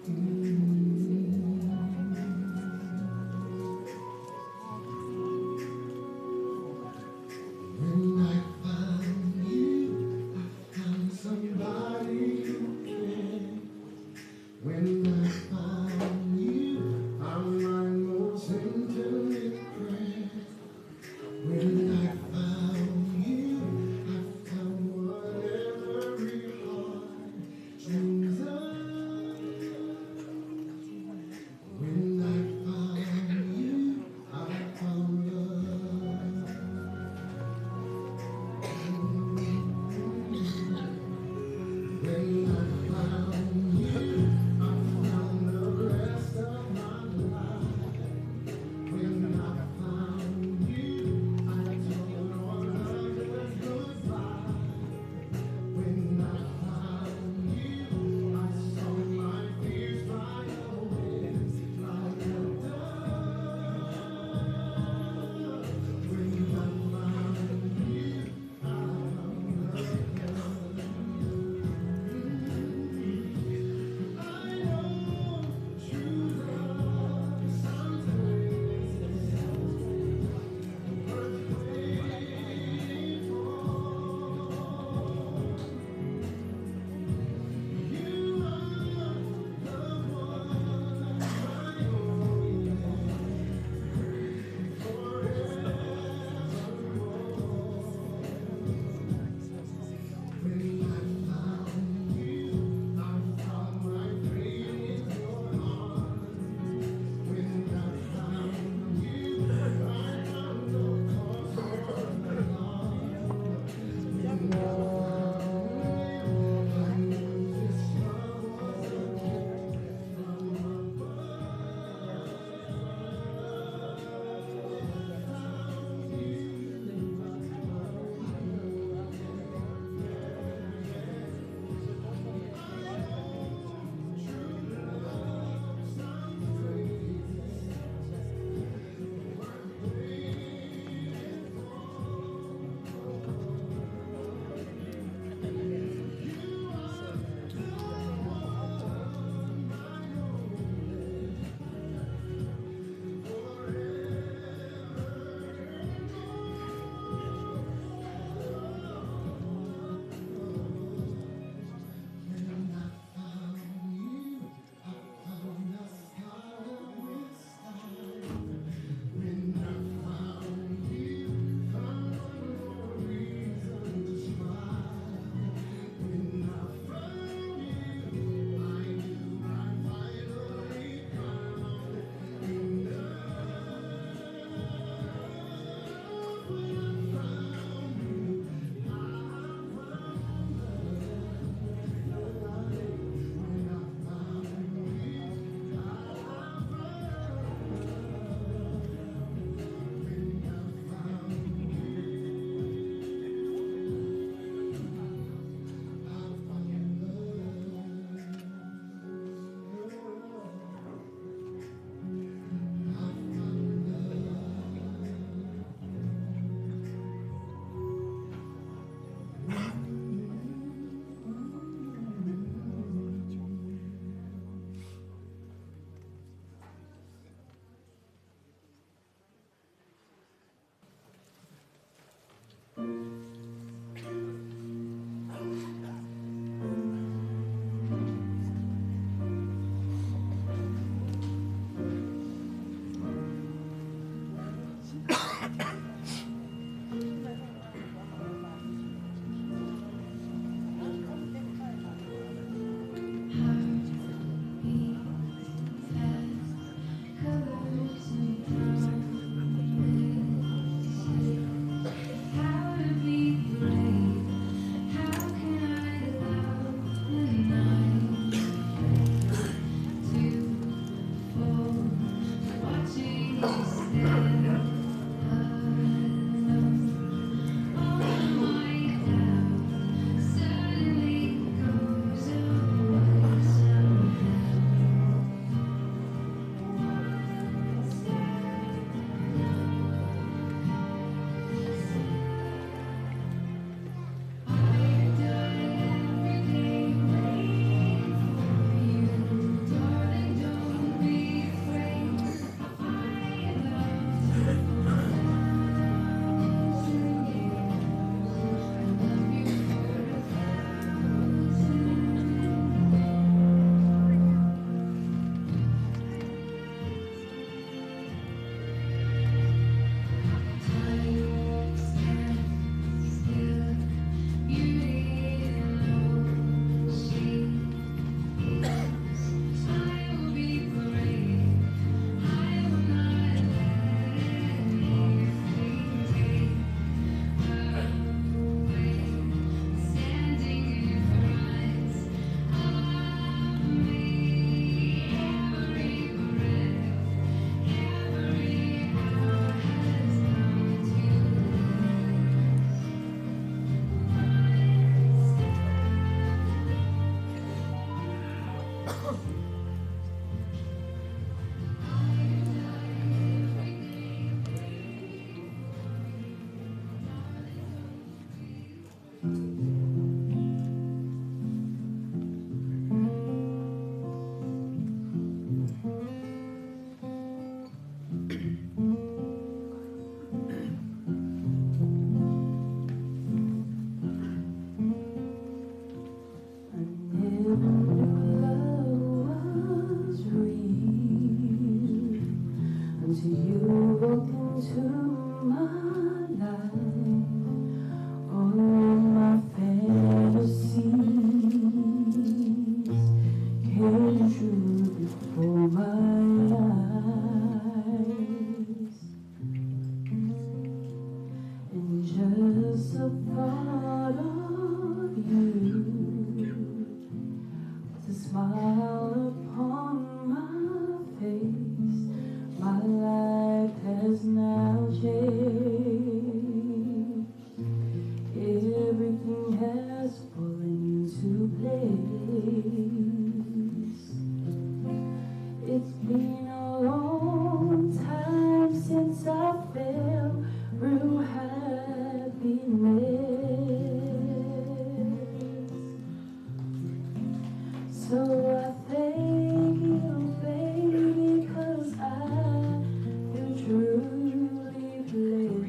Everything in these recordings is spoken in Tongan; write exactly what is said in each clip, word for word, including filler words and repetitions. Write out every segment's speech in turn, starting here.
When I found you, I found somebody who cared. When I found you, found my most intimate prayer. When I found you, I found what every heart dreams of. Been a long time since I felt real happiness. So I thank you, baby, 'cause I feel truly blessed.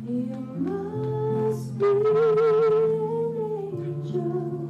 You must be an angel.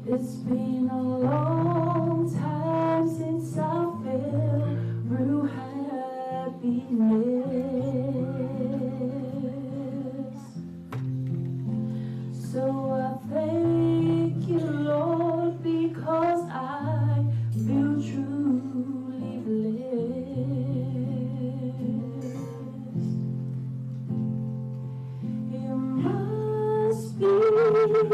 It's been a long time since I felt real happiness. So I thank you, Lord, because I feel truly blessed. You must be an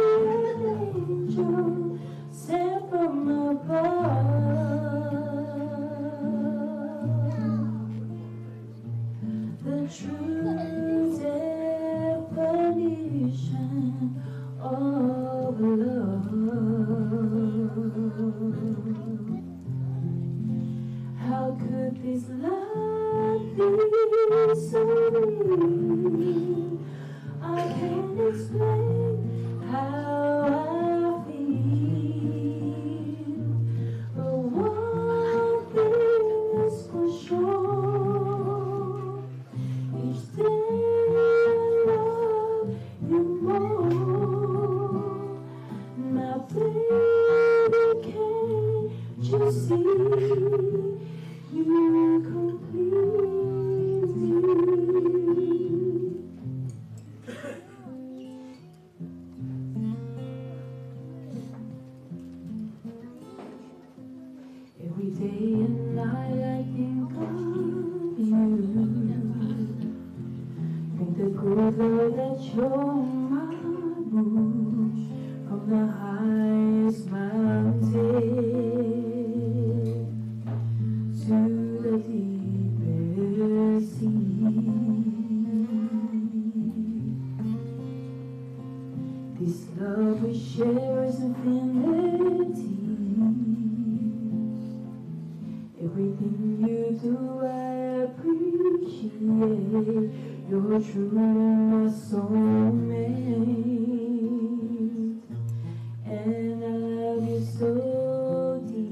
angel sent from above. The true definition of love. How could this love be so real? I can't explain how I feel, but one thing is for sure. Each day I love you more. My baby, can't you see you complete me? Every day and night I think of you. Think the good Lord that you're my moon from the highest mountain to the deepest sea. This love we share is infinity. Everything you do, I appreciate. You're truly my soulmate, and I love you so deep.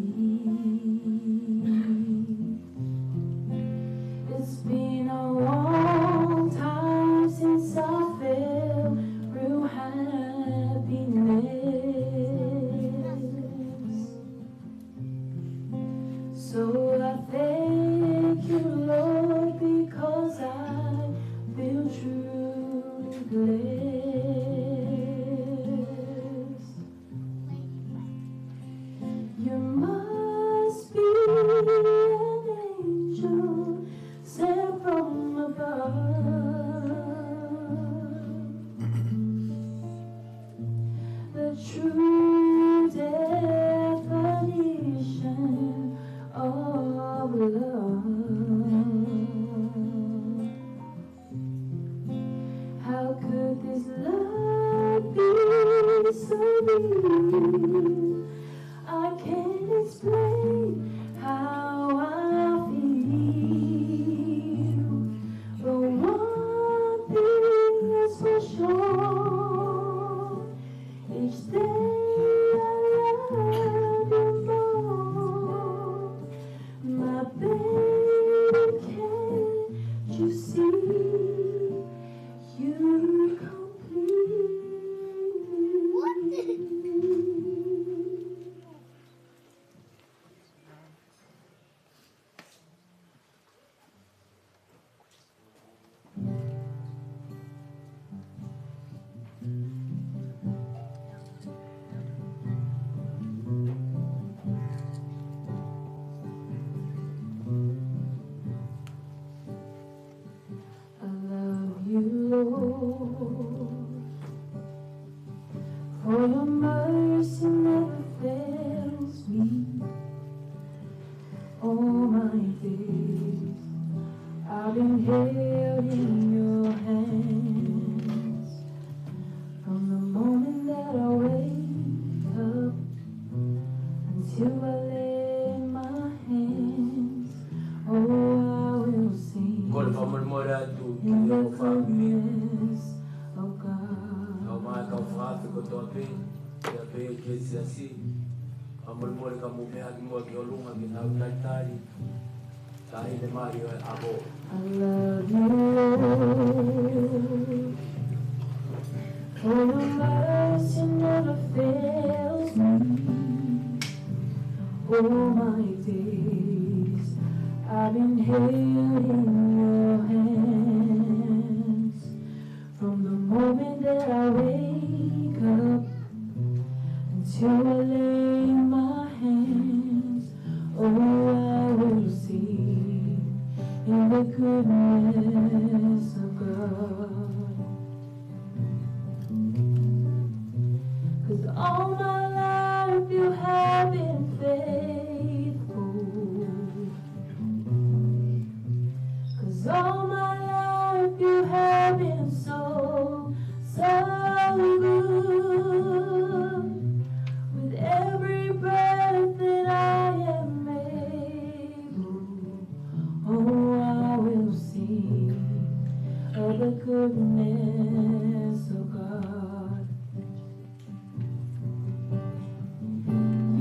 It's been a long time since I felt real happiness. So I thank you, Lord, because I feel truly blessed. You must be an angel sent from above. The true definition of love. How could this love be so real? I can't explain how I feel, but one thing is for sure. Each day I love you more. My baby, can't you see you complete me? I love you, Lord, for your mercy never fails me. All my days I've been held in your hands. From the moment that I wake up until I lay my hands, oh, I will sing Kole fakamolemole atu ki in the he kau fāmili. Goodness of God. Kau mai kau fāmili kotoa pē, ia pē ki he siasi. Fakamolemole ka mou meʻa ki muʻa ki ʻolunga ke tau talitali. Taʻahine Mario e ʻaho. I love you, Lord, For your mercy never fails me. All my days I've been held in your hands. From the moment that I wake up until I lay my hands, oh, I will sing in the goodness of God. 'Cause all my life you have been faithful. 'Cause all my life you have been so, so good. With every breath that I am able, oh, I will sing of the goodness of God.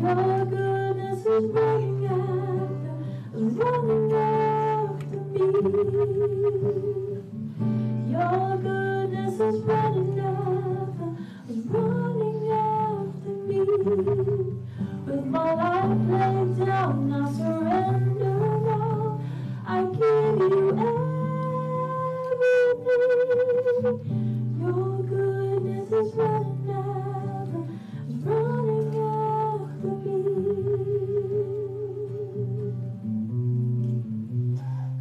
Your goodness is running after, is running after me. Your goodness is running after, is running after me. With my life laid down, I surrender now. I give you everything. Your goodness is running after, is running after me.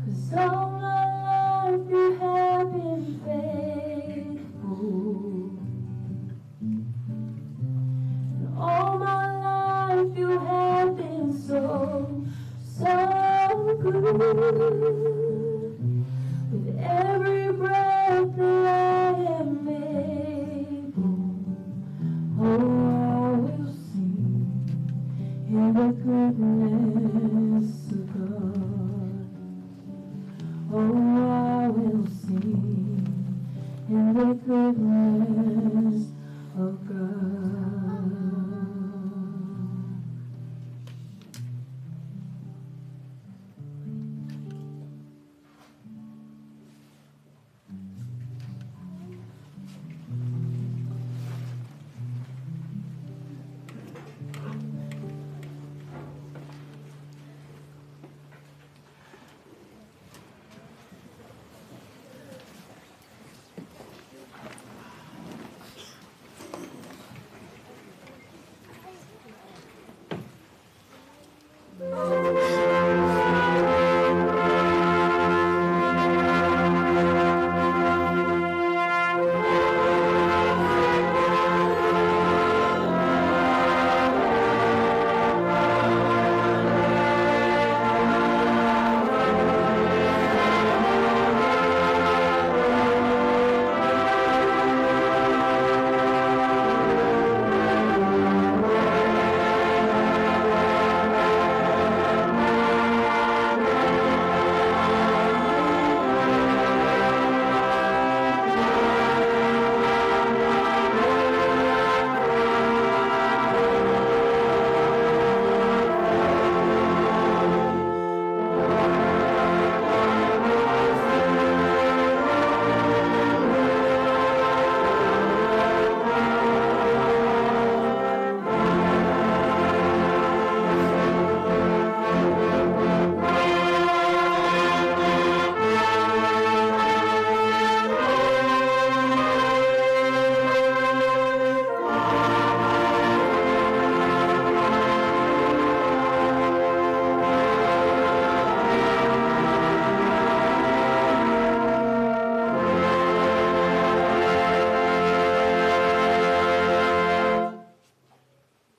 'Cause all my life you have been faithful. And all my life you have been so, so good. With every breath that I am able, oh, I will sing in the goodness of God. Oh, I will sing in the goodness of God.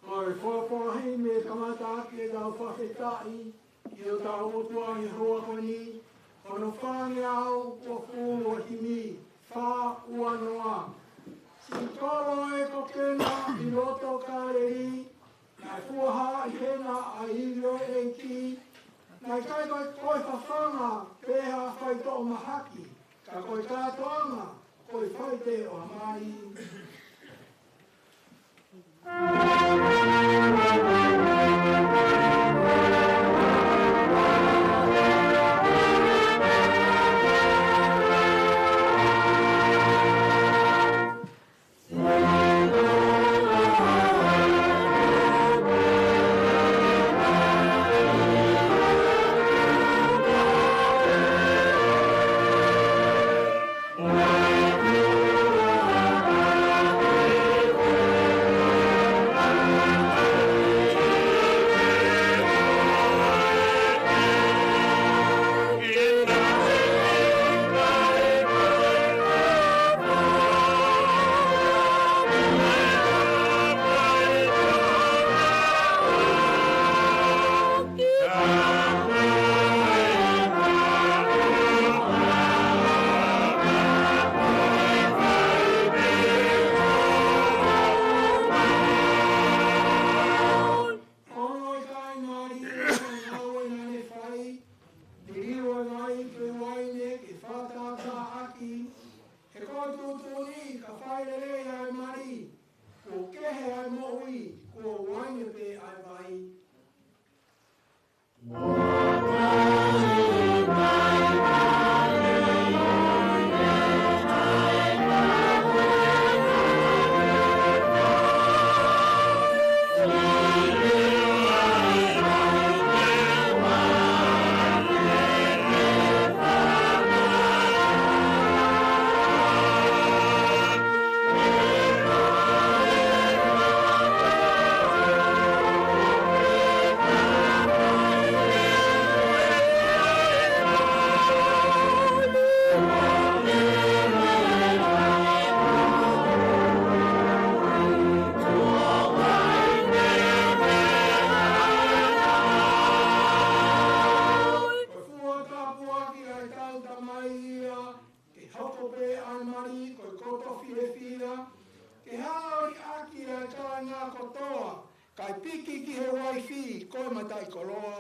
Ko e fuofua himi ʻe kamata ʻaki ʻetau fakafetaʻi ʻi hotau ʻOtua ʻi he houa ko eni, ko hono fāngeau uofulu ʻo e himi, fā ua noa. Siʻi kolo ē ko Kena ʻi loto Kāleli, naʻe fuahaʻi hena ʻa e ivi ʻo e ʻEiki, naʻe ʻikai ko e, ko e fafanga pe ha faitoʻo mahaki, ka ko e kātoanga, ko e faitoʻo ʻa mai. kotoa, kae piki ki he uaifi ko e mataʻikoloa.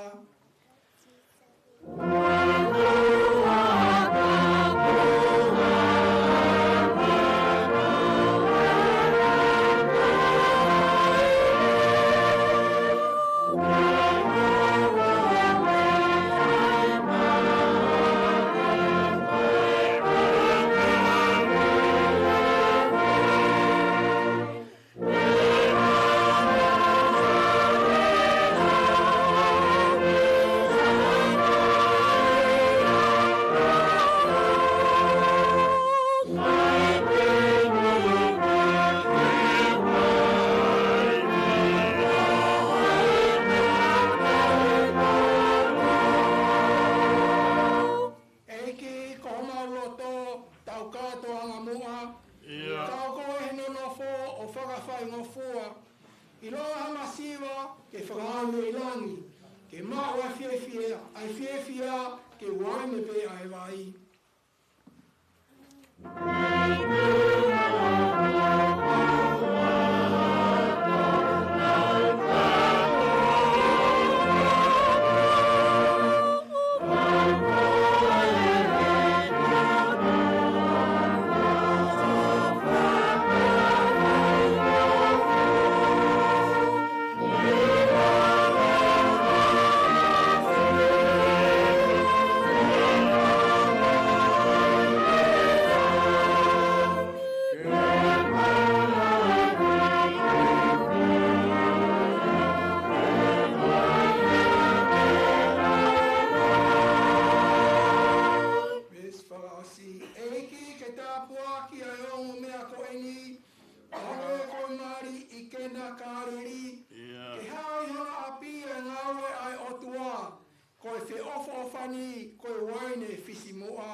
ʻEiki, ko homau loto, tau kātoanga muʻa. ʻIo. Tau ko e nonofo ʻo fakafaingofua. ʻIloa ha masiva ke fakaʻau ʻi langi, ke maʻu ʻa e fiefia, ʻa e fiefia ke uaine pē ʻa e vai. Veesi fakaʻosi. ʻEiki, ke tāpuakiʻi ʻa e ongo meʻa ko eni, ʻa e ko e mali ʻi Kena Kāleli, ʻIo. ke hā ʻi hona ʻapi ʻa e ngāue ʻa e ʻOtua, ko e feʻofoʻofani, ko e uaine fisimuʻa.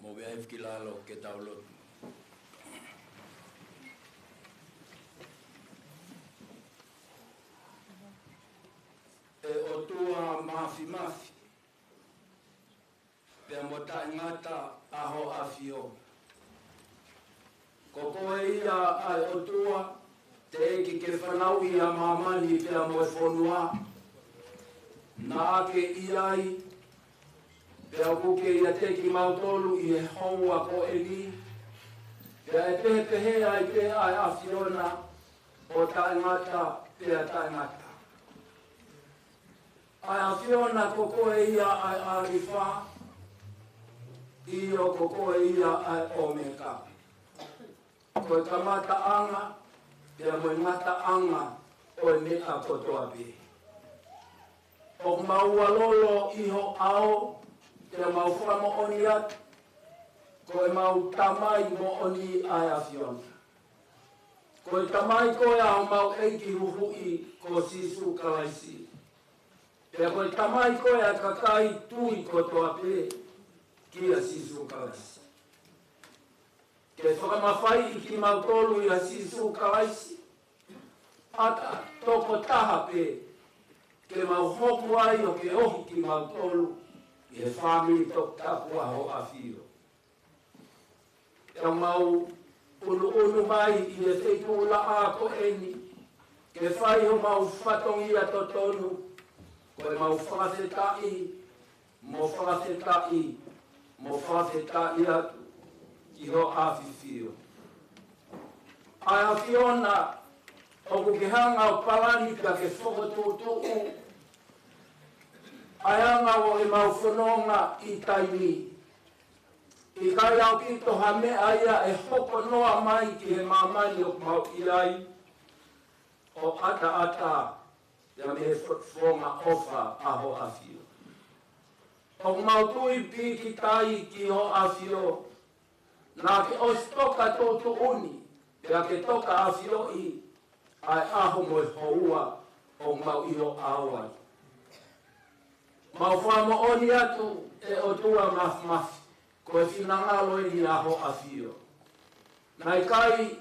Mou meʻa hifo ki lalo ke tau lotu. ʻE ʻOtua Māfimafi, pea mo Taʻengata ʻa Hoʻo ʻAfio. Ko koe ia ʻa e ʻOtua, teʻeki ke fanauʻi ʻa māmani pea mo e fonua naʻa ke ʻi ai, pea ʻoku ke ʻiate kimautolu ʻi he houa ko eni, pea ʻe pehē pehē ai pē ʻa e ʻAfiona ʻo taʻengata pea taʻengata. ʻA e ʻAfiona, ko koe ia ʻa e ʻAlifa, ʻio, ko koe ia ʻa e ʻOmeka. Ko e kamataʻanga pea mo e ngataʻanga ʻo e meʻa kotoa pē. ʻOku mau ʻalolo ʻi ho ʻao, pea mau fakamoʻoni atu, ko ʻemau Tamai moʻoni ʻa e ʻAfiona. Ko e Tamai koe ʻa homau ʻEiki Huhuʻi ko Sīsū Kalaisi. Pea ko e Tamai koe ʻa e kakai tui kotoa pē kia Sīsū Kalaisi. Ke fakamafaiʻi kimautolu ʻia Sīsū Kalaisi, ʻata tokotaha pē, ke mau hoko ai ʻo ke ohi kimautolu ʻi he fāmili toputapu ʻa Hoʻo ʻAfio. Pea mau ʻunuʻunu mai ʻi he feituʻulaʻā ko eni, ke fai homau fatongia totonu, ko ʻemau fakafetaʻi, mo fakafetaʻi, mo fakafetaʻi atu ki Hoʻo ʻAfifio. ʻA e ʻAfiona, ʻoku ke hanga ʻo palani pea ke fokotuʻutuʻu ʻa e anga ʻo ʻemau fononga ʻi taimi ni. ʻIkai ʻaupito ha meʻa ia ʻe hoko noa mai ki he māmani ʻoku mau ʻi ai, ʻo ʻataʻatā ia mei he fo-, fofonga ʻofa ʻa Hoʻo ʻAfio. ʻOku mau tui pīkitai ki Hoʻo ʻAfio, naʻa ke ʻosi toka tuʻutuʻuni, pea ke toka ʻafioʻi ʻa e ʻaho mo e houa ʻoku mau ʻi ho ʻao ai. Mau fakamoʻoni atu, ʻe ʻOtua Māfimafi, ko e finangalo eni ʻa Hoʻo ʻAfio. Naʻe ʻikai,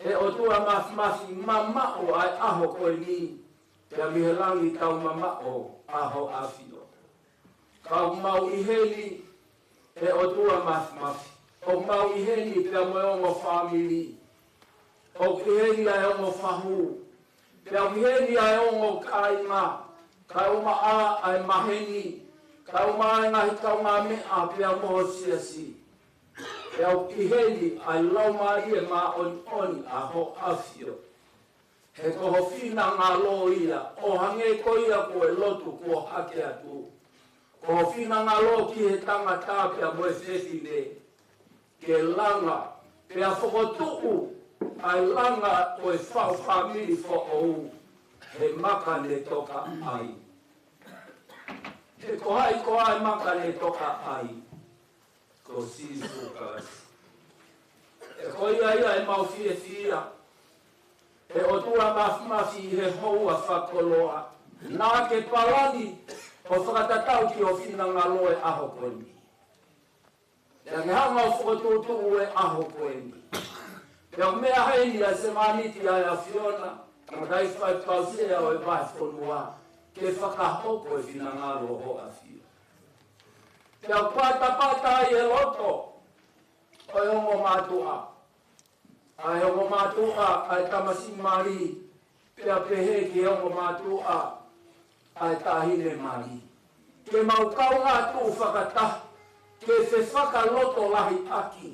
ʻe ʻOtua Māfimafi, mamaʻo ʻa e ʻaho ko eni, pea mei he langi taumamaʻo ʻa Hoʻo ʻAfio. Ka ʻoku mau ʻi heni, ʻe ʻOtua Māfimafi, ʻoku mau ʻi heni pea mo e ongo fāmili. ʻOku ʻi heni ʻa e ongo fahu, pea ʻoku ʻi heni ʻa e ongo kāinga, kae ʻumaʻā ʻa e maheni, kae ʻumaʻā ʻa e ngaahi kaungāmeʻa pea mo ho siasi. Pea ʻoku ʻi heni ʻa e Laumālie Māʻoniʻoni ʻa Hoʻo ʻAfio. He ko ho finangalo ia, ʻo hangē ko ia ko e lotu kuo hake atu. Ko ho finangalo ki he tangata pea mo e fefine, ke langa, pea fokotuʻu ʻa e langa ʻo e faʻu fāmili foʻou, he maka ne toka ai. He ko hai koā e maka ne toka ai? Ko Sīsū Kalaisi. He ko ia ia ʻemau fiefia, ʻe ʻOtua Māfimafi, he houa fakakoloa, naʻa ke palani ʻo fakatatau ki ho finangalo he ʻaho ko eni. Pea ke hanga ʻo fokotuʻutuʻu e ʻaho ko eni. Pea ʻoku meʻa heni ʻa e sevāniti ʻa e ʻAfiona, mo e kau faifekau sea ʻo e vahefonua, ke fakahoko e finangalo ʻo Hoʻo ʻAfio. Pea ʻoku patapata ai e loto ʻo e ongo mātuʻa. ʻA e ongo mātuʻa ʻa e tamasiʻi mali, pea pehē ki he ongo mātuʻa ʻa e taʻahine mali. Ke mau kaungā tuʻu fakataha, ke fefakalotolahiʻaki,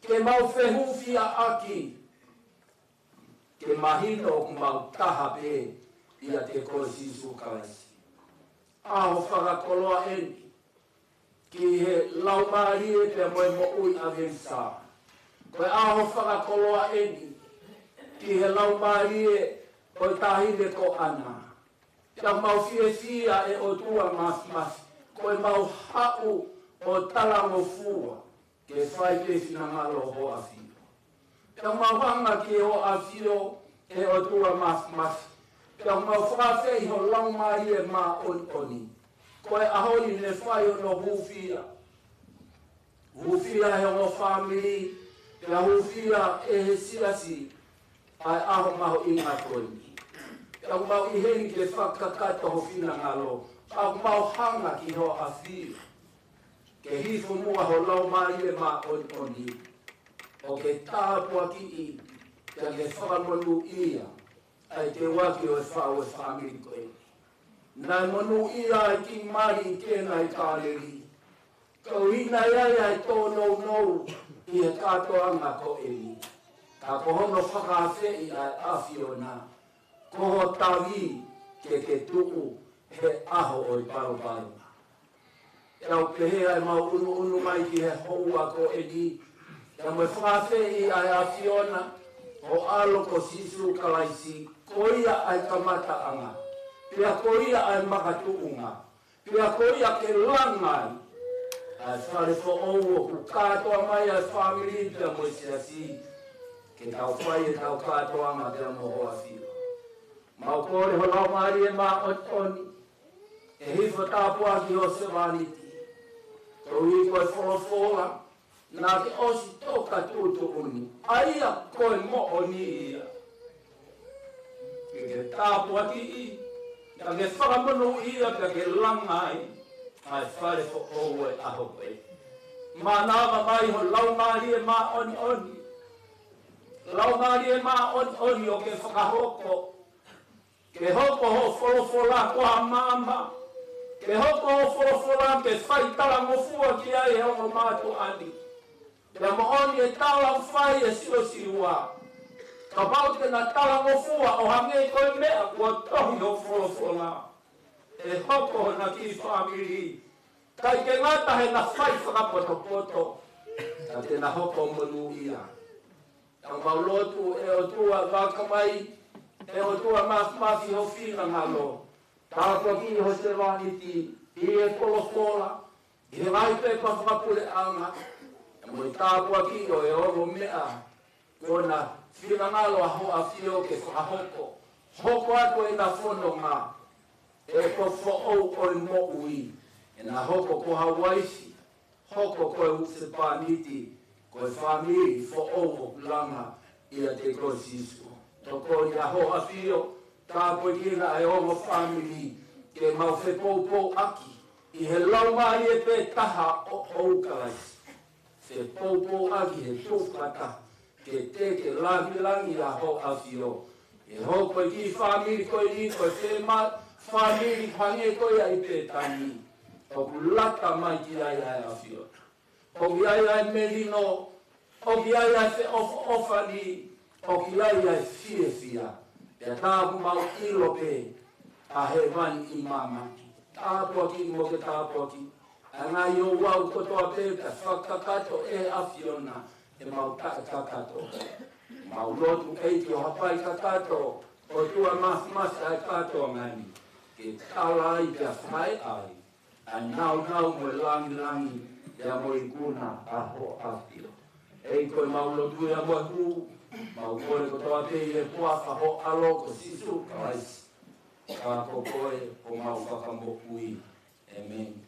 ke mau fehūfiaʻaki, ke mahino ʻoku mau taha pē ʻiate koe Sīsū Kalaisi. ʻAho fakakoloa eni ki he laumālie pea mo e moʻui ʻa Vensā. Ko e ʻaho fakakoloa eni ki he laumālie ʻo e taʻahine ko ʻAna. Pea mau fiefia ʻe ʻOtua Māfimafi, ko ʻemau haʻu ʻo talangofua ke fai pē finangalo ʻo Hoʻo ʻAfio. Pea mau hanga ki Hoʻo ʻAfio, ʻe ʻOtua Māfimafi. Pea mau fakaafeʻi ho Laumālie Māʻoniʻoni. Ko e ʻaho ni ne fai hono hūfia. Hūfia he ongo fāmili, pea hūfia ʻe he siasi ʻa e ʻaho mahuʻinga ko eni. Pea mau ʻi heni ke fakakakato ho finangalo. Pea mau hanga ki Hoʻo ʻAfio, ke hifo muʻa ho Laumālie Māʻoniʻoni, ʻo ke tāpuakiʻi, pea ke fakamonūʻia ʻa e teuaki ʻo e faʻu ʻo e fāmili ko eni. Naʻe monūʻia ʻa e kiʻi mali ʻi Kena ʻi Kāleli. Ka ʻoku ʻi ai ʻa e tōnounou ʻi he kātoanga ko eni. Ka ko hono fakaafeʻi ʻa e ʻAfiona, ko ho tavi ke ke tuʻu he ʻaho ʻo e palopalema. Pea ʻoku pehē ʻa ʻemau ʻunuʻunu mai ki he houa ko eni, pea mo e fakaafeʻi ʻa e ʻAfiona, ho ʻAlo ko Sīsū Kalaisi, ko ia ʻa e kamataʻanga, pea ko ia ʻa e makatuʻunga, pea ko ia ke langa ai ʻa e fale foʻou ʻoku kātoa mai ʻa e fāmili pea mo e siasi, ke tau fai ʻetau kātoanga pea mo Hoʻo ʻAfio. Mau kole ho Laumālie Māʻoniʻoni, ʻe hifo tāpuaki ho sevāniti. Koeʻuhi ko e folofola naʻa ke ʻosi toka tuʻutuʻuni, ʻa ia ko e moʻoni ia. Ke ke tāpuakiʻi, pea ke fakamonūʻia, pea ke langa ai ʻa e fale foʻou ʻo e ʻaho ko ē. Mānava mai ho Laumālie Māʻoniʻoni. Laumālie Māʻoniʻoni, ʻo ke fakahoko, ke hoko hoʻo folofola ko ha maama. Ke hoko hoʻo folofola ke fai talangofua ki ai he ongo mātuʻa ni. Pea moʻoni e tala ʻoku fai ʻe Siosiua, kapau te na talangofua ʻo hangē ko e meʻa kuo tohi hoʻo folofola, ʻe hoko hona kiʻi fāmili. ʻIkai ke ngata heʻena fai fakapotopoto, ka te na hoko monūʻia. Tau mau lotu, ʻe ʻOtua, vakai mai, ʻe ʻOtua, mafimafi ho finangalo. Tāpuakiʻi ho sevāniti ʻi he folofola, ʻi he ngaahi pepa fakapuleʻanga, pea mo e tāpuakiʻi ʻo e ongo meʻa kuo na finangalo ʻa hoʻo ʻAfio ke fakahoko. Hoko atu ʻena fononga, ʻe ko e foʻou ʻo e moʻui, ʻe na hoko ko ha uaifi, hoko ko e husepāniti, ko e fāmili foʻou ʻoku langa ʻiate koe Sīsū. Tokoni ʻa hoʻo ʻAfio, tāpuekina ʻa e ongo fāmili, ke mau fepoupouaki ʻi he laumālie pē taha ʻoʻou Kalaisi. Fepoupouaki he tuʻu fakataha, ke teke langilangi ʻa hoʻo ʻAfio. ʻE hoko e kiʻi fāmili ko eni ko e fema-, fāmili hangē ko ia ʻi Pētani. ʻOku lata mai ki ai ʻa e ʻAfio. ʻOku ʻi ai ʻa e melino, ʻoku ʻi ai ʻa e feʻofoʻofani, ʻoku ʻi ai ʻa e fiefia. Pea tā ʻoku mau ʻilo pē ʻa hēvani ʻi māmani. Tāpuakiʻi mo ke tāpuakiʻi ʻa e ngaahi ouau kotoa pē, pea fakakakato ʻe he ʻAfiona ʻemau taʻekakato. Mau lotu ʻEiki ʻo hapai kakato, ʻOtua mafimafi ʻa e kātoanga ni, ke tala ai pea fai ai ʻa e nāunau mo e langilangi, pea mo e ikuna ʻa hoʻo ʻAfio. ʻEiki, ko ʻemau lotu ia mo e hū, mau kole kotoa pē ʻi he huafa ho ʻAlo ko Sīsū Kalaisi, ka ko koe homau Fakamoʻui. ʻĒmeni.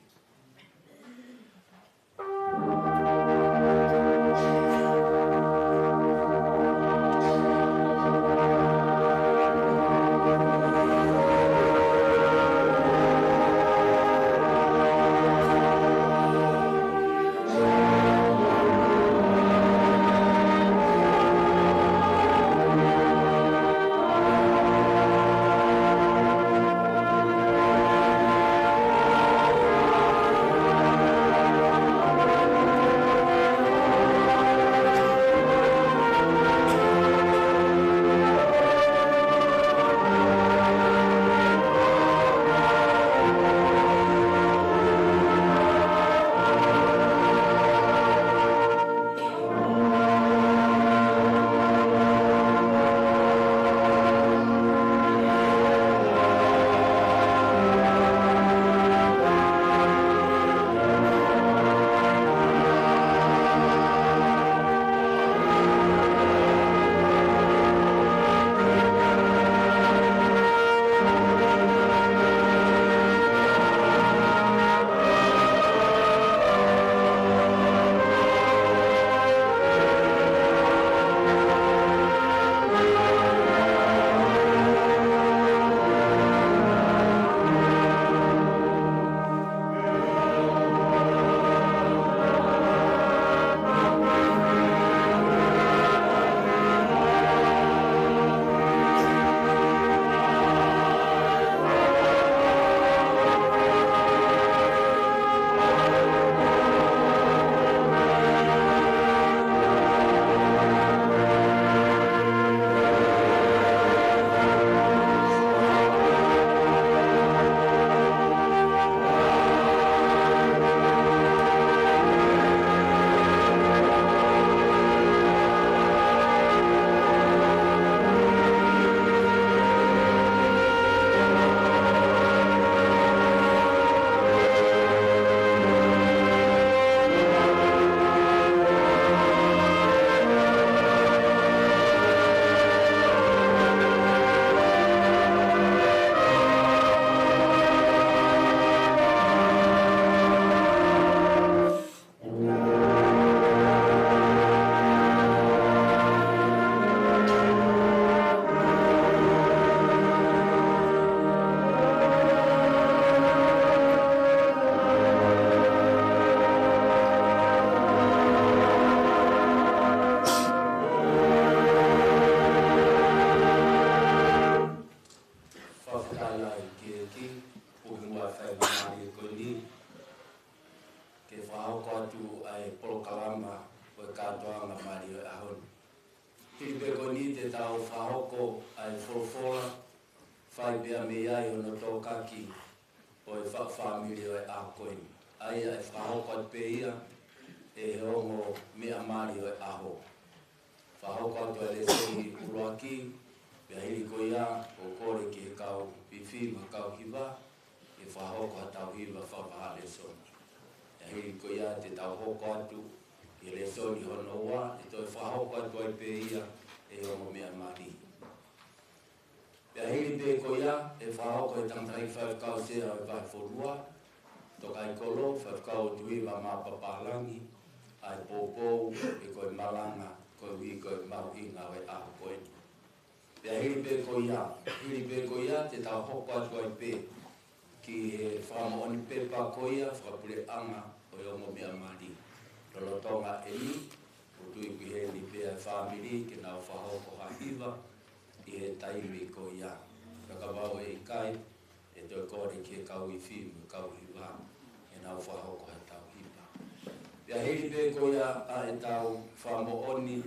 Fakafetaʻi ki he ʻEiki, ʻoku mau fai mai ko eni, ke fakahoko atu ʻa e polokalama ʻo e kātoanga mālie ʻo e ʻaho ni. Hili pē ko eni te tau fakahoko ʻa e folofola, fai pea mei ai hono tokaki ʻo e faʻu fāmili ʻo e ʻaho ko eni. ʻA ia ʻe fakahoko atu pē ia ʻe he ongo meʻa mali ʻo e ʻaho. Fakahoko atu ʻa e lēsoni ʻuluaki, pea hili ko ia, ʻoku kole ki he kau fefine mo e kau hiva, ke fakahoko haʻatau hiva fakavahaʻa lēsoni. Pea hili ko ia te tau hoko atu ki he lēsoni hono ua, ʻe toe fakahoko atu ai pē ia ʻe he ongo meʻa mali. Pea hili pē ko ia, ʻe fakahoko ʻe he tangataʻeiki faifekau sea ʻo e Vahefonua, Tokaimaʻa, Faifekau ʻOtuiva Mapapālangi, ʻa e poupou, ʻe ko e malanga, koeʻuhi ko e mahuʻinga ʻo e ʻaho ko eni. Pea hili pē ko ia, hili pē ko ia, te tau hoko atu ai pē ki he fakamoʻoni pepa ko ia, fakapuleʻanga ʻo e ongo meʻa mali. Lolotonga eni, ʻoku tui ki heni pē ʻa e fāmili, ke nau fakahoko ha hiva, ʻi he taimi ko ia. Ka kapau ʻe ʻikai, ʻe toe kole ki he kau fefine mo e kau hiva, ke nau fakahoko haʻatau hiva. Pea hili pē ko ia ʻa ʻetau fakamoʻoni,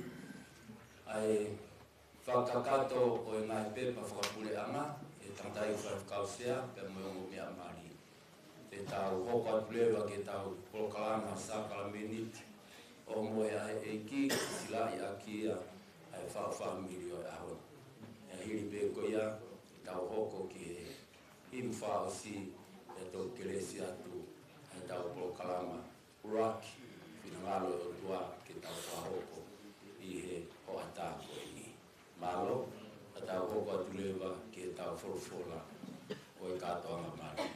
ʻa e fakakakato ʻo e ngaahi pepa fakapuleʻanga, ʻe he tangataʻeiki faifekau sea, pea mo e ongo meʻa mali. Te tau hoko atu leva ki heʻetau polokalama sākalamēniti, ʻo mo e ʻa e ʻEiki, silaʻi ʻaki ia ʻa e faʻu fāmili ʻo e ʻaho. Pea hili pē ko ia, te tau hoko ki he hiva fakaʻosi, pea toki kelesi atu ʻa ʻetau polokalama ʻuluaki, finangalo ʻOtua ke tau fakahoko ʻi he hoʻatā ko eni. Mālō, ʻa tau hoko atu leva ki heʻetau folofola ʻo e kātoanga mali.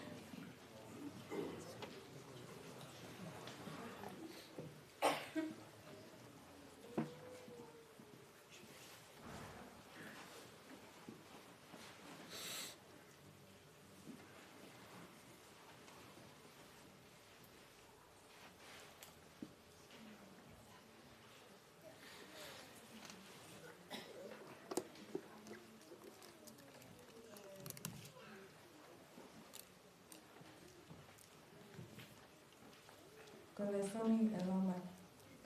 Ko e lēsoni ʻe lava mai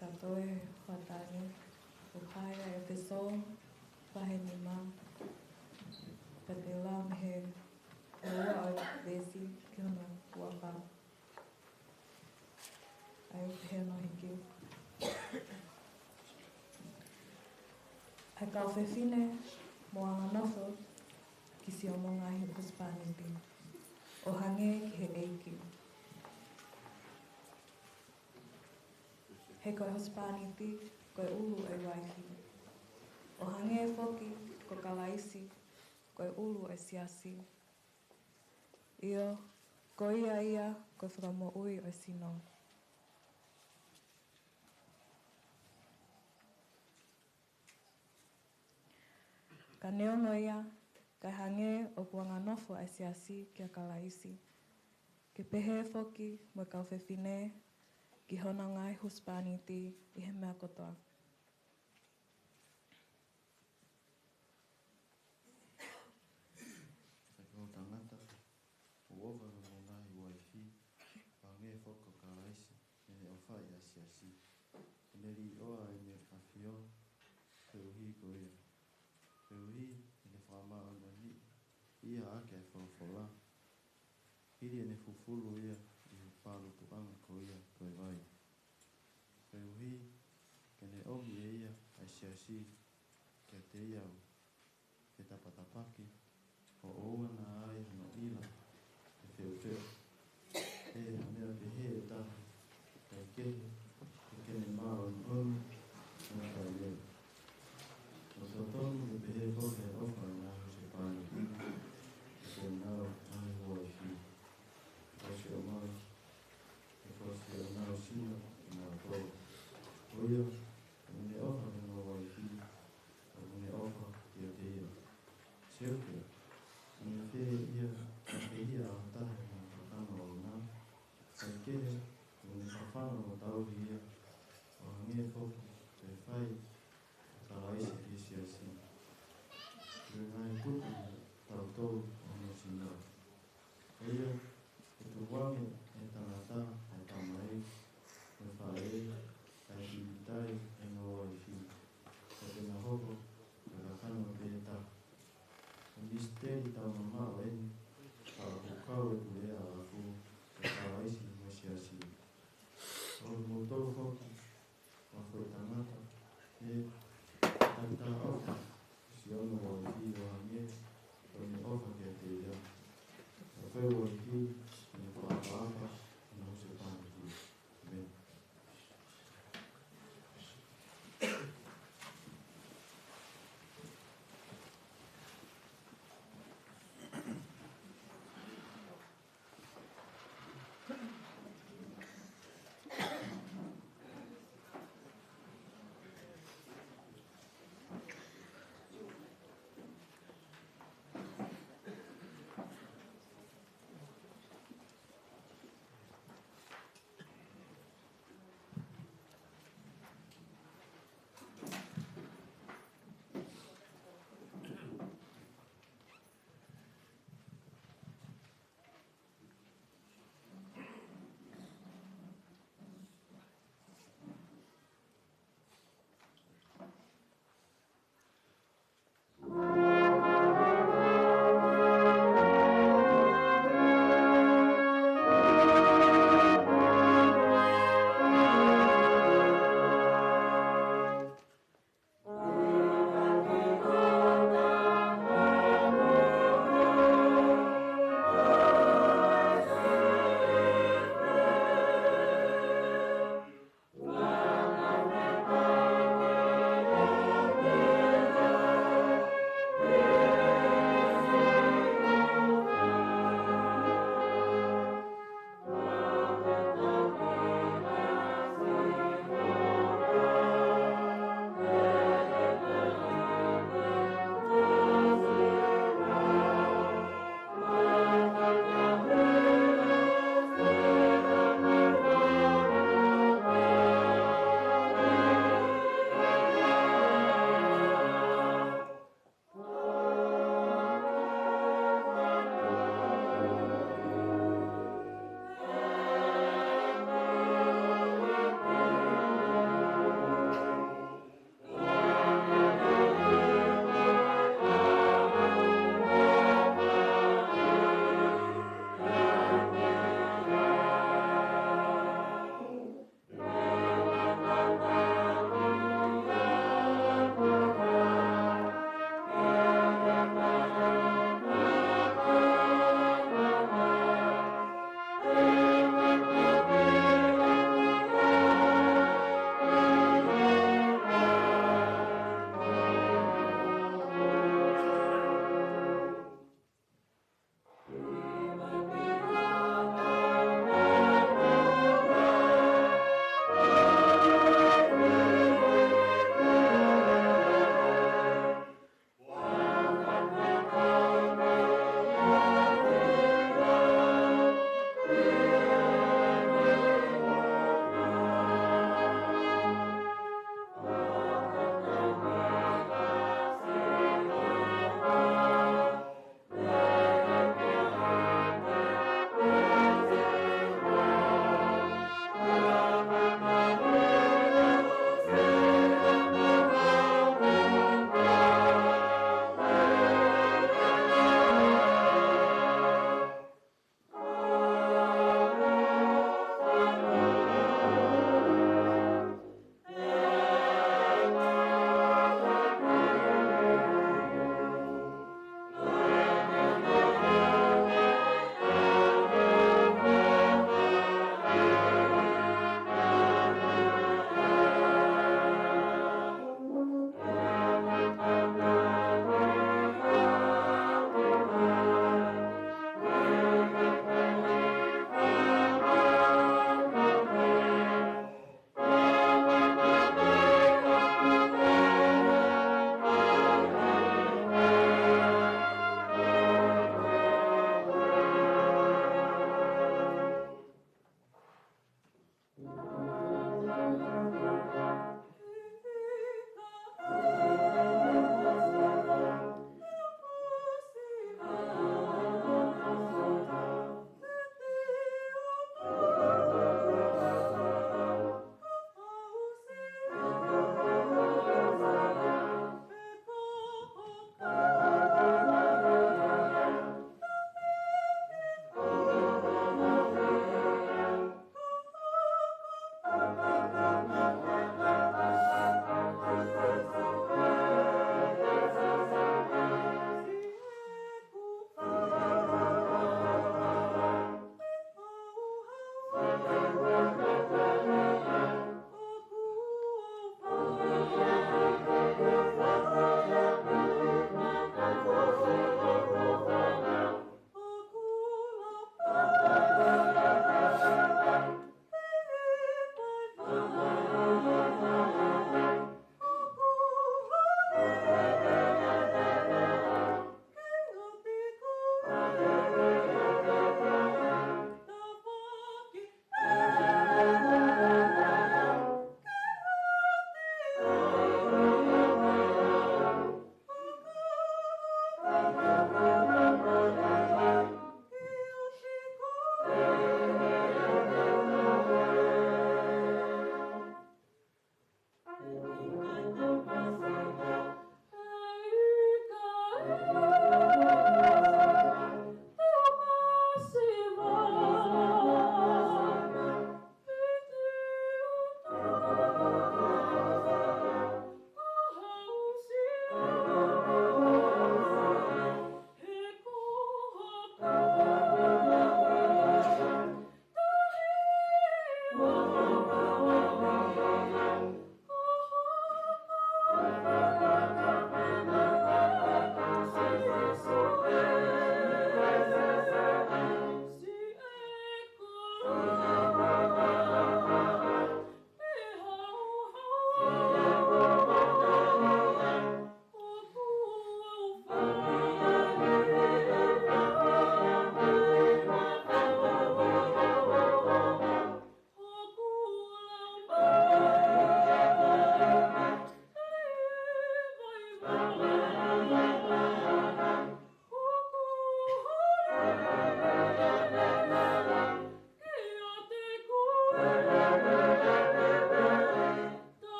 ka toe hoʻatā ni, ʻoku hā ia ʻi ʻEfesō vahe nima, pea te lau mei he ua ʻo e veesi ki hono ua fā. ʻA ia ʻoku pehē hono hiki. ʻA e kau fefine mou anganofo ki siʻomou ngaahi husepāniti, ʻo hangē ki he ʻEiki. He ko e husepāniti ko e ʻulu ʻo e uaifi, ʻo hangē foki ko Kalaisi ko e ʻulu ʻo e siasi. ʻIo, ko ia ia ko e fakamoʻui ʻo e sino. Ka neongo ia, kae hangē ʻoku anganofo ʻa e siasi kia Kalaisi, ke pehē foki mo e kau fefine ki honau ngaahi husepāniti ʻi he meʻa kotoa. Ka ko e tangata, ʻoku ʻofa ki hono ngaahi uaifi, ʻo hangē foki ko Kalaisi, ʻene ʻofa ʻi he siasi. ʻEne liʻoa ʻene ʻAfio, koeʻuhi ko ia. Koeʻuhi ʻene fakamāʻoniʻoniʻi ia ʻaki ʻa e folofola. Hili ʻene fufulu ia ʻi he pālutuʻanga ko ia ko e vai. Koeʻuhi ke ne ʻomi ʻe ia ʻa e siasi kiate ia ʻo fetapatapaki, ʻo ʻoua naʻa ai hano ʻila ʻe feʻufeʻu. ʻE, ha meʻa pehē ʻe taha, kae kehe, ke ke ne māʻoniʻoni, mo taʻelele. ʻOku totonu ke pehē foki ʻa e ʻofa ʻa e ngaahi husepāniti ki honau ngaahi uaifi. Ko siʻomau, he ko siʻonau sino kinautolu. Ko ia, ʻoku ne ʻofa ki hono uaifi, ʻoku ne ʻofa kiate ia. Sio ki ai, ʻoku ne fēfē ia ʻi he fakaʻapaʻapa ʻo e Siasi Kātolika. ʻĒmeni.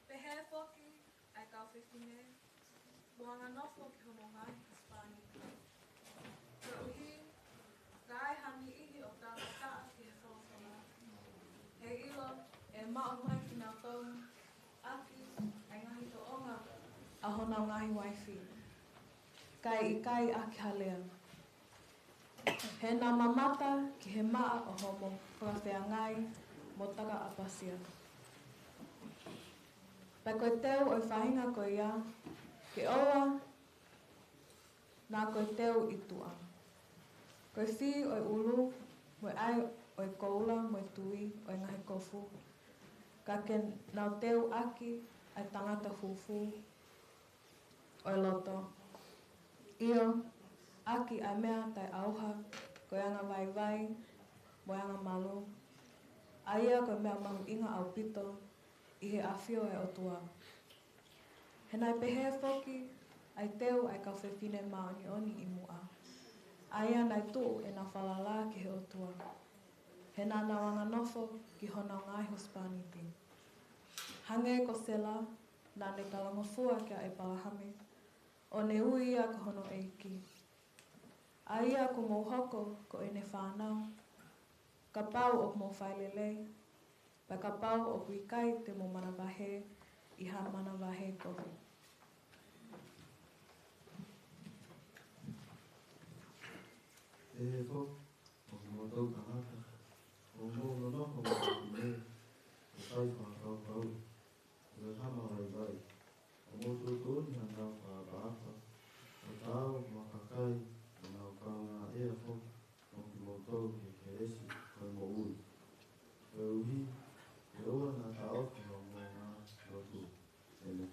Pehē foki ʻa e kau fefine, mou anganofo ki hono ngaahi husepāniti. Koeʻuhi, ka ai ha niʻihi ʻoku tāmateʻi ʻe he folofola, heiʻilo ʻe maʻu mai kinautolu ʻaki ʻa e ngaahi tōʻonga ʻa honau ngaahi uaifi, kae ʻikai ʻaki ha lea. He naʻa mamata ki he maʻa ʻo homo fakafeangai mo takaʻapasia. Pea ko e teu ʻo e faʻahinga ko ia, ke ʻoua naʻa ko e teu ʻi tuʻa. Ko e fī ʻo e ʻulu, mo e ʻai ʻo e koula, mo e tui ʻo e ngaahi kofu, ka ke nau teu ʻaki ʻa e tangata fufū ʻo e loto. ʻIo, ʻaki ʻa e meʻa taʻeʻauha, ko e anga vaivai mo e anga malu, ʻa ia ko e meʻa mahuʻinga ʻaupito ʻi he ʻafio ʻa e ʻOtua. He naʻe pehē foki ʻa e teu ʻa e kau fefine māʻoniʻoni ʻi muʻa, ʻa ia naʻe tuʻu ʻenau falala ki he ʻOtua, he naʻa nau anganofo ki honau ngaahi husepāniti. Hangē ko Sela, naʻa ne talangofua kia ʻĒpalahame, ʻo ne ui ia ko hono ʻeiki. ʻA ia kuo mou hoko ko ʻene fānau, kapau ʻoku mou fai lelei, pea kapau ʻoku ʻikai te mou manavahē ʻi ha manavahē kovi. Pehē foki mo kimoutolu tangata, ʻoku mou nonofo mo e fefine, ʻo fai fakakaukau, ʻo e hama vaivai, ʻo mou tuʻutuʻuni hanau fakaʻapaʻapa, ʻo taau mo ha kakai, ʻo nau kaungā ʻea foki mo kimoutolu ki he kelesi ʻo e moʻui. Koeʻuhi, ke ʻoua naʻa taʻofi hoʻomou ngaahi lotu. ʻĒmeni.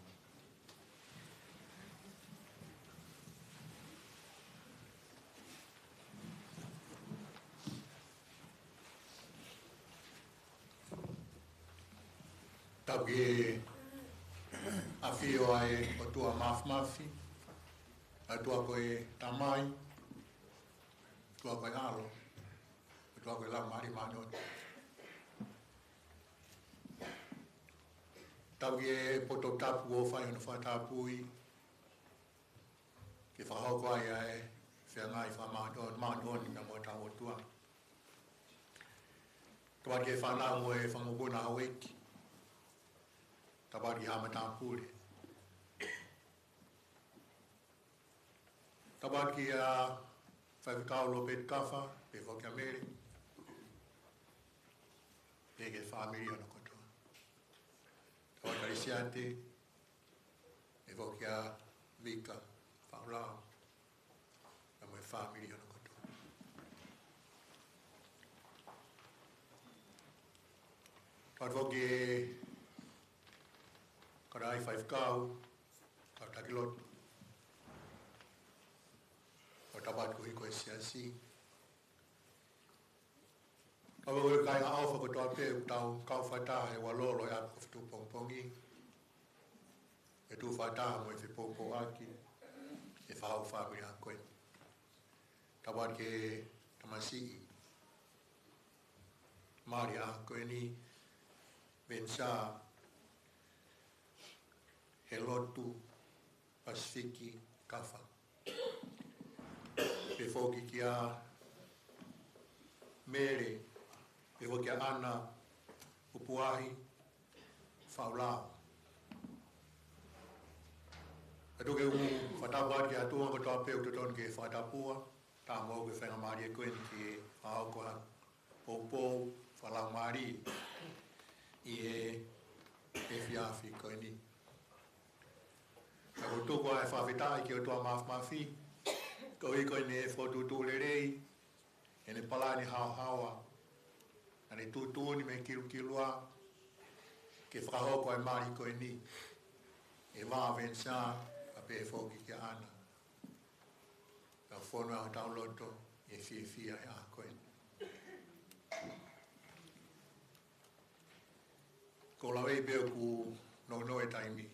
Tapu ki he ʻafio ʻa e ʻOtua Māfimafi, ʻa e ʻOtua ko e Tamai, ʻOtua ko e ʻAlo, ʻOtua ko e Laumālie Māʻoniʻoni. Tapu ki he poto tapu ʻoku fai hono fakatapui, ke fakahoko ai ʻa e feangai fakamāʻoniʻoni, māʻoniʻoni mo hotau ʻOtua. Tapu ki he fānau mo e fanga mokopuna Hauiti. Tapu ki he haʻa matāpule. Tapu kia Faifekau Lopeti Kafa, pehē foki kia Mele, pehē ki he fāmili hono kotoa. Tapu kia Lisiate, pehē foki kia Mika Faʻulau, pea mo e fāmili hono kotoa. Tapu foki Kau faifekau, kau taki lotu, kau tāpuaki kuo hiki ʻa e siasi. Kau ʻofa ki he kāinga ʻofa kotoa pē ʻoku tau kau fakataha he ʻaho lolo ʻi he ʻapi ko Fetuʻu pongipongi. ʻE tuʻu fakataha mo e fepoupouaki ʻa e fakahoko fāmili ʻaho ko eni. Tāpuaki ki he tamasiʻi mali ʻaho ko eni, Vensa, he lotu Pasifiki Kafa. Pehē foki kia Mele, pehē foki kia ʻAna Upuahi Faulao. Ka tuku ke u fakatapu atu ki he tuʻunga kotoa pē ʻoku totonu ke fakatapua, tā mo ke fenga mali ko eni ke fakahoko ha poupou fakalaumālie ʻi he efiafi ko eni. Ka ʻoku ou tuku ʻa e fakafetaʻi ki he ʻOtua Māfimafi, koeʻuhi ko ʻene fokotuʻutuʻu lelei, ʻene palani haohaoa, ʻa ʻene tuʻutuʻuni mei Kilukilua, ke fakahoko ʻa e mali ko eni, ʻe vā Vensa, kae pehē foki kia ʻAna. Ka fonu ʻa hotau loto ʻi he fiefia he ʻaho ko eni. Ko e lave pē ʻoku nounou e taimi.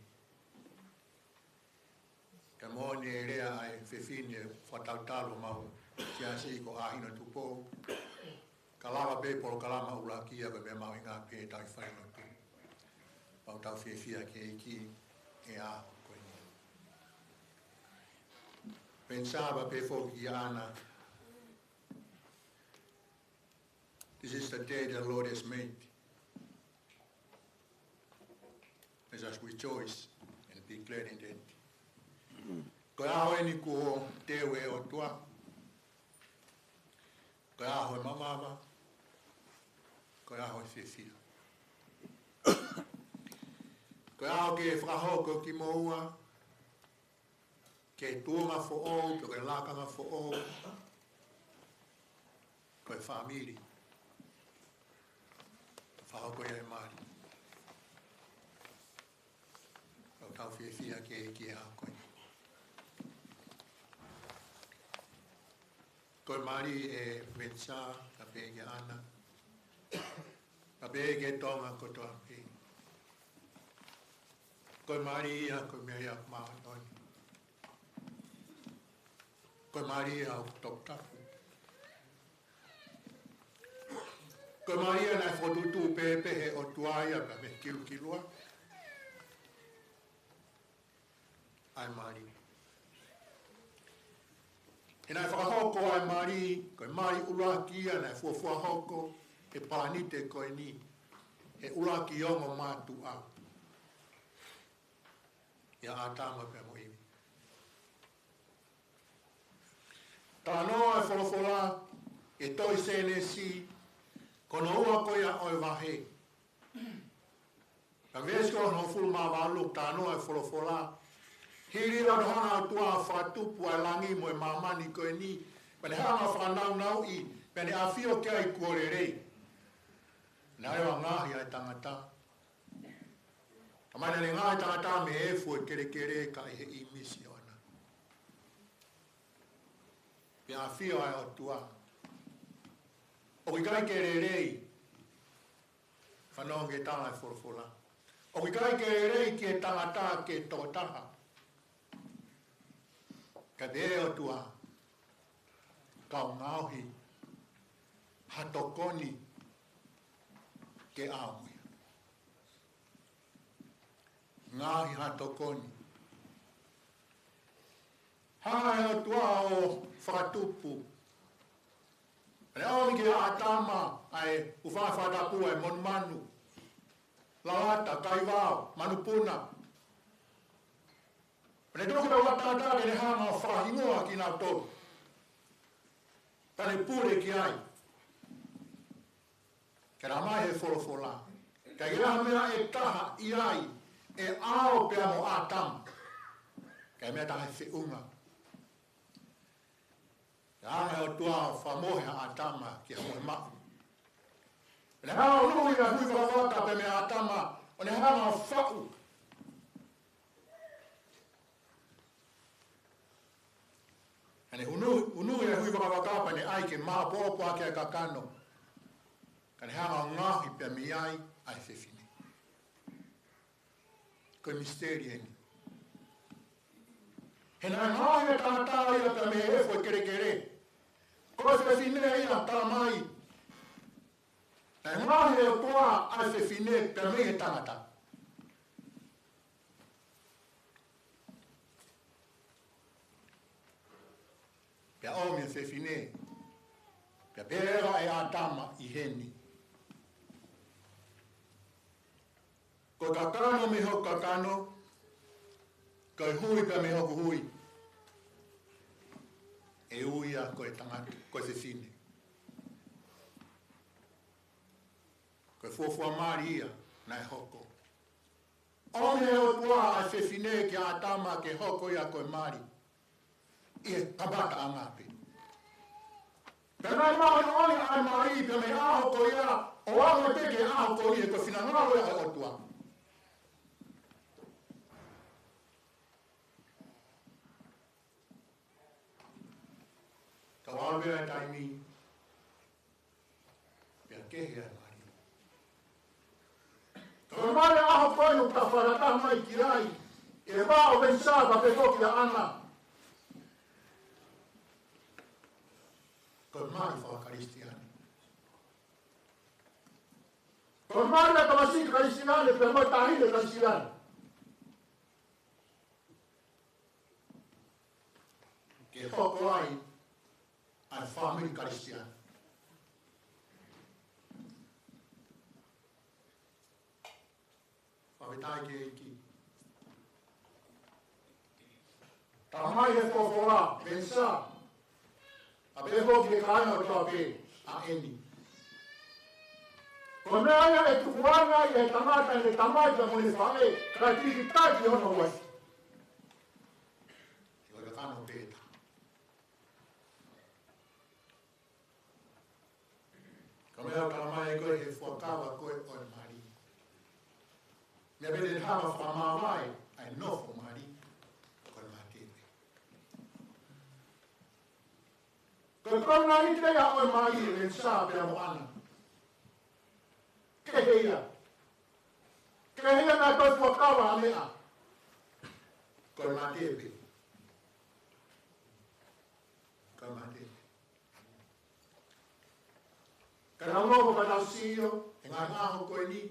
Ka moʻoni e lea ʻa e fefine fakatautau ʻa homau siasi ko ʻĀhina Tupou. Ka lava pē polokalama ʻuluaki ia ko e meʻa mahuʻinga pē ʻetau fai lotu. Pea ʻoku tau fiefia ki he ʻEiki he ʻaho ko eni. Vensa, pehē foki kia ʻAna. This is the day the Lord has made. Let us rejoice and be glad in it. Ko e ʻaho eni kuo teu ʻe he ʻOtua. Ko e ʻaho ʻo e mavava. Ko e ʻaho ʻo e fiefia. Ko e ʻaho ke fakahoko kimoua ki he tuʻunga foʻou, ki he lakanga foʻou, ko e fāmili. Fakahoko ia ʻa e mali. ʻOku tau fiefia ki he ʻEiki he ʻaho ko eni. Ko e mali ʻa Vensa, kae pehē kia ʻAna. Kae pehē ki he Tonga kotoa pē. Ko e mali ia, ko e meʻa ia māʻoniʻoni. Ko e mali ia ʻoku toputapu. Ko e mali ia naʻe fokotuʻutuʻu pē pē ʻe he ʻOtua ia pea mei Kilukilua. ʻA e mali. He naʻe fakahoko ʻa e mali, ko e mali ʻuluaki ia naʻe fuofua hoko he pālanite ko eni, he ʻuluaki ongo mātuʻa. ʻIa ʻĀtama pea mo ʻIvi. Talanoa e folofola ʻi he tohi Sēnesi, ko hono ua ko ia ʻo e vahe. Ka veesi ko hono hongofulu mā valu, talanoa e folofola. Hili ʻa hono hanga ʻe he ʻOtua ʻo fakatupu ʻa e langi mo e māmani ko eni, pea ne hanga ʻo fakanaunauʻi, pea ne ʻafio ki ai kuo lelei. Naʻe ʻosi ngaohi ʻa e tangata. Ka naʻe ngaohi e tangata mei he efu ʻo e kelekele ka ʻi he ʻīmisi ʻoʻona. Pea ʻafio ʻa e ʻOtua. ʻOku ʻikai ke lelei, fanongo ki he tala e folofola. ʻOku ʻikai ke lelei ki he tangata ke tokotaha. Ka te ʻOtua, kau ngaohi ha tokoni ke ʻaonga. Ngaohi ha tokoni. Hanga ʻe he ʻOtua ʻo fakatupu. Pea ne ʻomi kia ʻĀtama ʻa e ʻū fanga fakatapu, ʻa e monumanu, lalata, kaivao, manupuna. Pea ne toki lau ʻa e tangata ke ne hanga ʻo fakahingoa kinautolu. Pea ne pule ki ai. Ka ʻomai ʻe he folofola, ka ʻi ai ha meʻa ʻe taha ʻi ai ʻe ʻao pea mo ʻĀtama, ka ʻi ai ha meʻa ʻe taha ʻe feʻunga. Ka hanga ʻe he ʻOtua ʻo fakamohe ʻa ʻĀtama ki ha mohe maʻu. Pea ne hanga ʻo luʻu ʻi he hui fakavaka pea mei ʻĀtama, ʻo ne hanga ʻo faʻu Maʻopoʻopo ʻaki ʻa e kakano, ka ne hanga ʻo ngaohi pea mei ai ʻa e fefine. Ko e misiteli eni. He naʻe ngaohi ʻe he tangata ia pea mei he efu ʻo e kelekele. Ko e fefine ia, talamai, naʻe ngaohi ʻe he ʻOtua ʻa e fefine pea mei he tangata. Pea ʻomi ʻa e fefine, pea pehē ʻe ʻĀtama ʻi heni: Ko e kakano mei hoku kakano, ko e hui pea mei hoku hui. ʻE ui ia ko e tangata, ko e fefine. Ko e fuofua mali ia naʻe hoko. ʻOmi ʻe he ʻOtua ʻa e fefine kia ʻĀtama ke hoko ia ko e mali ʻi he kamataʻanga pē. Pea naʻe māʻoniʻoni ʻa e mali pea mei he ʻaho ko ia ʻo aʻu mai pē ki he ʻaho ko eni, he ko e finangalo ia ʻo e ʻOtua. Ka ʻalu pē ʻa e taimi, pea kehe ʻa e mali. Ka ko e mali ʻo e ʻaho ko eni ʻoku tau fakataha mai ki ai, ʻi he vā ʻo Venisā pea pehē foki kia ʻAna, ko e mali faka-Kalisitiane. Ko e mali ʻa e tamasiʻi Kalisitiane pea mo e taʻahine Kalisitiane, ke hoko ai ʻa e fāmili Kalisitiane. Fakafetaʻi ki he ʻEiki. Talamai ʻe he folofola, Venisā, pea pehē foki ki he kāinga kotoa pē, ʻa eni: Ko e meʻa ia ʻe tukuange ai ʻe he tangata ʻene tamai pea mo ʻene faʻē, kae pilikitaki hono uaifi. Ko e kakano pē ʻe taha. Ko e meʻa ʻoku talamai ko ē ʻe he fuakava ko ē ʻo e mali. Meʻa pē te ne hanga ʻo fakamāvae ʻa e nofo mali, ko e mate pē. Ko e kovinanite ia ʻo e mali ʻe Venisā pea mo ʻAna. Kehe ia. Kehe ia naʻe toe fuakava ha meʻa. Ko e mate pē. Ko e mate pē. Ka naʻa mo ka tau sio, he ngaahi ʻaho ko eni,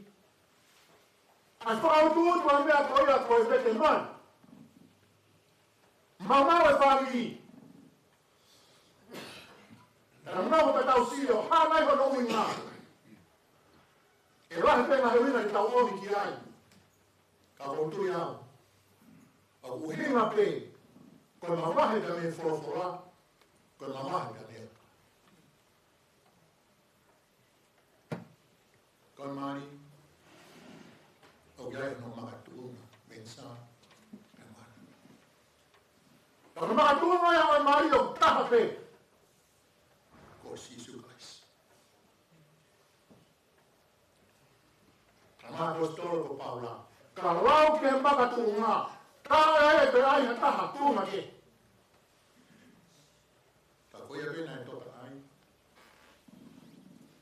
ʻa e fakautuutu ʻa e meʻa ko ia ko e vete mai. Mamao e fāmili. Ka naʻa mo ka tau sio, hā nai hono ʻuhinga. ʻE lahi pē ngaahi ʻuhinga ke tau ʻomi ki ai. Ka ʻoku ou tui au, ʻoku ʻuhinga pē, ko e mavahe pē mei he folofola, ko e mavahe pē mei he Ko e mali, ʻoku ʻi ai hono makatuʻunga, Venisā, pea mo ʻAna. Ka ko e makatuʻunga ia ʻo e mali ʻoku taha pē, ko Sīsū Kalaisi. Talamai ʻe he ʻaposetolo ko Paula, ka lau ki he makatuʻunga, ka ʻe ʻi ai pē ha taha tuʻunga kehe. Ka ko ia pē naʻe toka ai,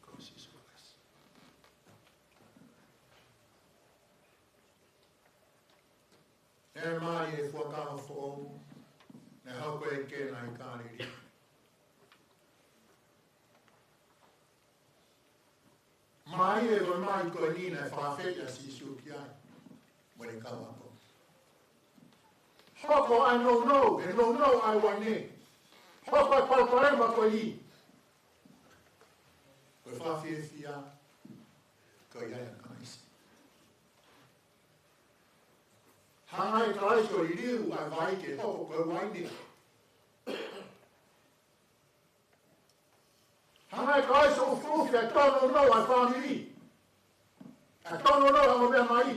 ko Sīsū Kalaisi. ʻE mali ʻi he Fuakava Foʻou, naʻe hoko ʻi Kena ʻi Kāleli. Mali ʻi he ʻaho ko eni naʻe fakafeʻiloaki ʻa Sīsū ki ai mo ʻene kau ako. Hoko ʻa e nounou, ʻe nounou ʻa e uaine. Hoko ʻa e palopalema ko eni. Ko e fakafiefia, ko ia ʻa Kalaisi. Hanga ʻe Kalaisi ʻo liliu ʻa e vai ke hoko ko e uaine. Hanga ʻe Kalaisi ʻo ʻufiʻufi ʻa e tōnounou ʻa e fāmili. ʻA e tōnounou ʻa e ongo meʻa mai.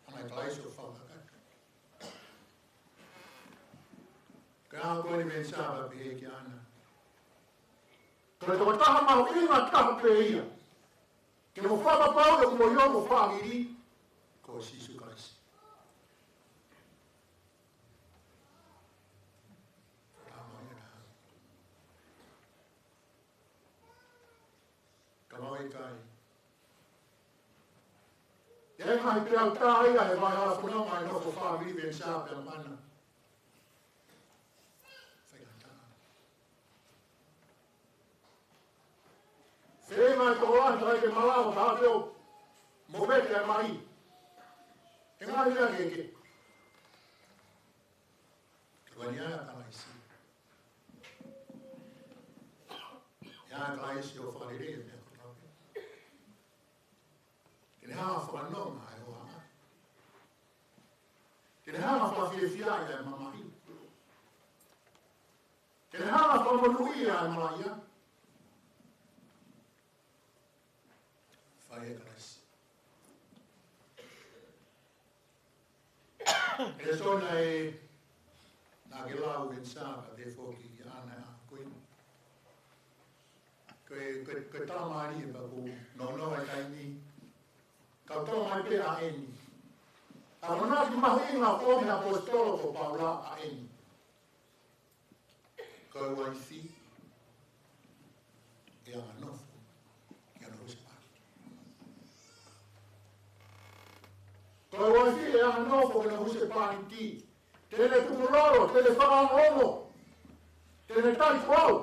Hanga ʻe Kalaisi ʻo fakakakato. Ka ko eni Venisā pea pehē kia ʻAna, ko e tokotaha mahuʻinga taha pē ia ke mo fakapapauʻi ʻoku mo ʻi homo fāmili, ko Sīsū Kalaisi. Lau e kai. ʻI ai e ngaahi peau tā ia he vahehala fononga ʻa e nofo fāmili Vincent pea mo ʻAna. Fai ngaahi tā. Feinga e tokolahi ke malava ka ʻapio mo vete mai. He ngaahi meʻa kehekehe. Ka ko e ʻai ʻa Kalaisi. ʻI ai ʻa Kalaisi ʻo fakalelei e meʻa kotoa pē. Ke ne hanga ʻo fakanonga ʻa e hoa. Ke ne hanga ʻo fakafiefiaʻi ʻa e mamahi. Ke ne hanga ʻo fakamonūʻia ʻa e malaʻia. Fai ʻe Kalaisi. Lēsoni naʻe lau ʻe Vincent pea pehē foki ʻe ʻAna ʻi he ʻaho ko eni. Ko e, ko e, ko e talamai pea ʻoku nounou e taimi. Ka u talamai pē ʻa eni. ʻA e akonaki mahuʻinga ʻo e ʻaposetolo ko Paula ʻa eni. Ko e uaifi ʻe anganofo ki hono husepāniti. Ko e uaifi ʻe anganofo ki hono husepāniti. Te ne tukulolo, te ne fakaongoongo, te ne tali kuau.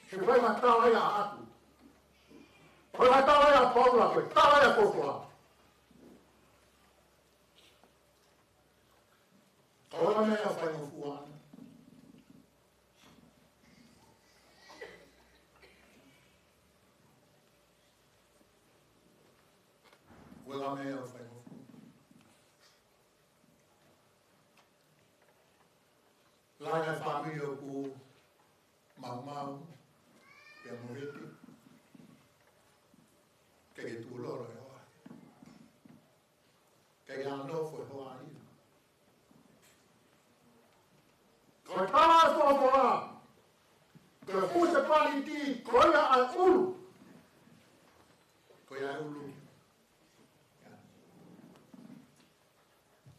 He ko e ʻai ʻa e tala ia ʻaʻaku. Ko e ʻai ʻa e tala ia ʻa Paula, ko e tala ia ʻa e folofola. Ko e ʻai ʻa e faingofua. Ko e ʻai ʻa e faingofua. Lahi e fāmili ʻoku maumau, pea mo vete, ʻikai ke tukulolo e hoa. ʻIkai ke anganofo e hoa ia. Ko e tala ʻa e folofola, ko e husepāniti, ko ia ʻa e ʻulu. Ko ia ʻa e ʻulu.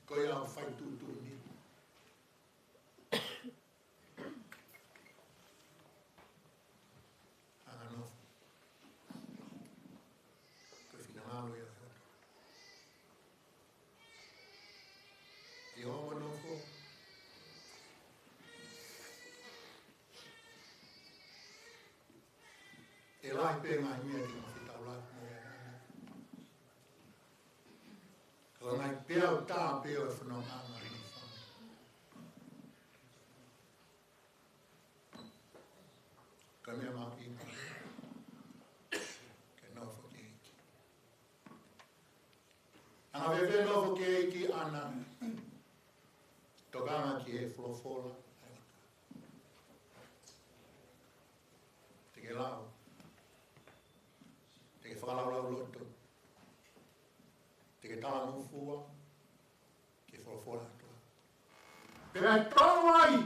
Ko ia ʻoku fai tuʻutuʻuni. Anganofo. Ko e finangalo ia ʻo e ʻOtua. ʻI hoʻo nofo, ʻe lahi pē ngaahi meʻa te ke fetaulaki mo ia. Ka ko e ngaahi peau tā pē ʻo e fononga ʻa e nofo. Ka meʻa mahuʻinga ke nofo ki he ʻEiki. Anga fēfē nofo ki he ʻEiki ʻAna? Tokanga ki he folofola. Te ke lau. Te ke fakalaulauloto. Te ke talangofua ki he folofola ʻa e ʻOtua. Pea ʻe tonu ai,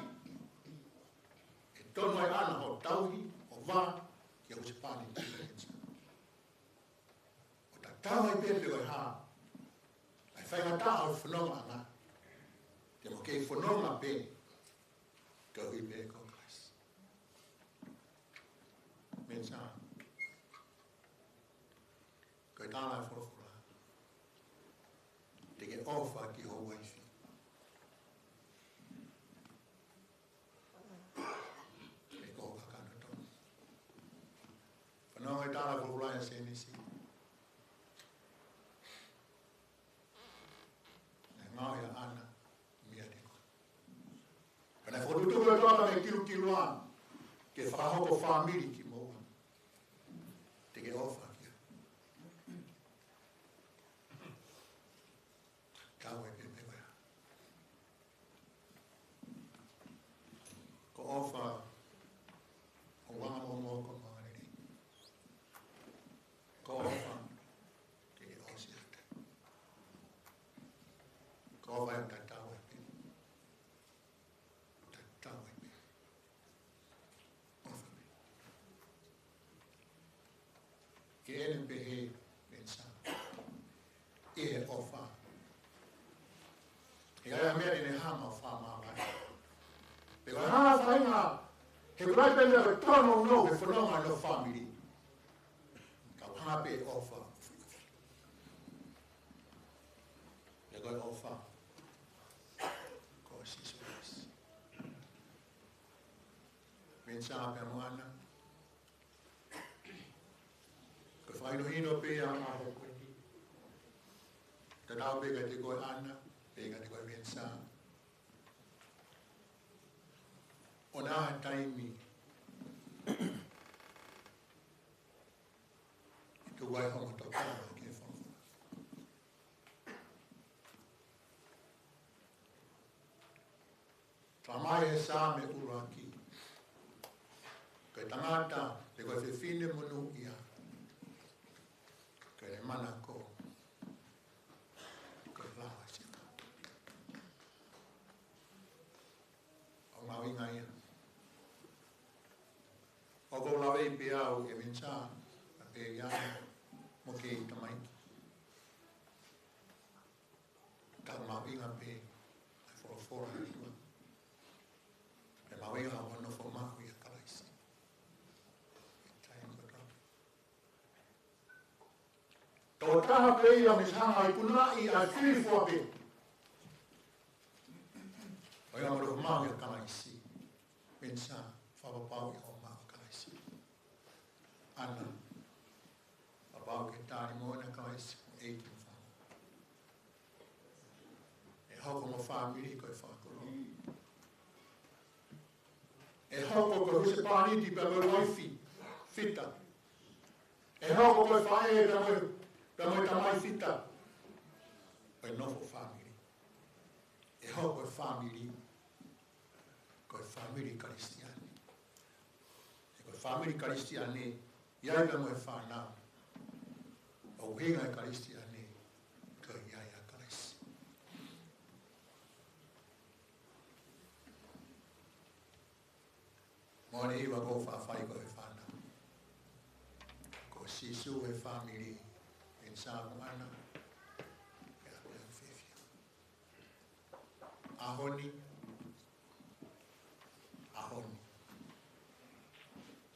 ʻe tonu ai ʻAna hoʻo tauhi, ʻo vā ki he husepāniti. ʻO tatau ai pē pe ko e hā ʻa e faingataʻa ʻo e fononga ʻa ʻAna, te mo kei fononga pē koeʻuhi pē ko Kalaisi. Meʻa sai. Ko e tala ʻa e folofola, te ke ʻofa ki ho uaifi. Ke ko e kakano tonu. Fanongo e tala ʻa e folofola ʻia Sēnesi. Naʻe ngaohi ʻa ʻAna mei ʻAteni. Pea naʻe fokotuʻutuʻu ʻe he ʻOtua ʻa e kilukilua ke fakahoko fāmili kimoua. Te ke ʻofa ki ai. Kau ai pē pe ko e hā. Ko e ʻofa ʻoku anga momo ko e anga lelei. Ko e ʻofa ke ʻosi ʻiate. Ko e ʻofa ʻoku tatau ai pē. Tatau ai pē. ʻOfa pē. Ke ʻene pehē Vincent, ʻi he ʻofa, ʻe ʻi ai e meʻa ʻe ne hanga ʻo fakamāvae. Pe ko e hā e faʻahinga He ʻoku ʻi ai pē meʻa ʻoku tōnounou he fononga ʻo e fāmili. Ka ʻoku hanga pē ʻofa. Pea ko e ʻofa ko Sīsū Kalaisi. Vincent pea mo ʻAna. Ko e fakahinohino pē ia ʻa e ʻaho ko eni. Tatau pē kiate koe ʻAna, pea kiate koe Vincent. ʻOku ʻi ai ha taimi ʻe tuku ai hoʻomo tokanga ki he folofola. Talamai ʻe he Saame ʻuluaki, ko e tangata, pe ko e fefine monūʻia, ko ʻene manako ko e lava sika. ʻOku mahuʻinga ia. ʻOku ou laveʻi pē au ʻe Vincent, pea pehē mo e kiʻi tamaiki. Ka ʻoku mahuʻinga pē ʻa e folofola ʻa e ʻOtua. Pea mahuʻinga hono nofo maʻu ʻia Kalaisi. Taimi kotoa. Tokotaha pē ia mei he hanga ʻo ikunaʻi ʻa e fili fua pē. ʻO ia mo e nofo maʻu ʻia Kalaisi. Vincent, fakapapauʻi hoʻo maʻu ʻa Kalaisi. ʻAna, fakapapauʻi ke tali mo ʻena ʻa Kalaisi, ʻEiki mo Fakamoʻui. ʻE hoko hoʻomo fāmili ko e fakakoloa. ʻE hoko ko e husepāniti pea mo e uaifi fita. ʻE hoko ko e faʻē pea mo e, pea mo e tamai fita. Ko e nofo fāmili. ʻE hoko ko e fāmili, ko e fāmili Kalisitiane. ʻE ko e fāmili Kalisitiane, ʻi ai pea mo e fānau. ʻUhinga e Kalisitiane, ko e ʻi ai ʻa Kalaisi. Mo e hiva ko e faifai ko e fānau. Ko Sīsū he fāmili, Vincent mo ʻAna, pea pea fiefia. ʻAho ni, ʻaho ni.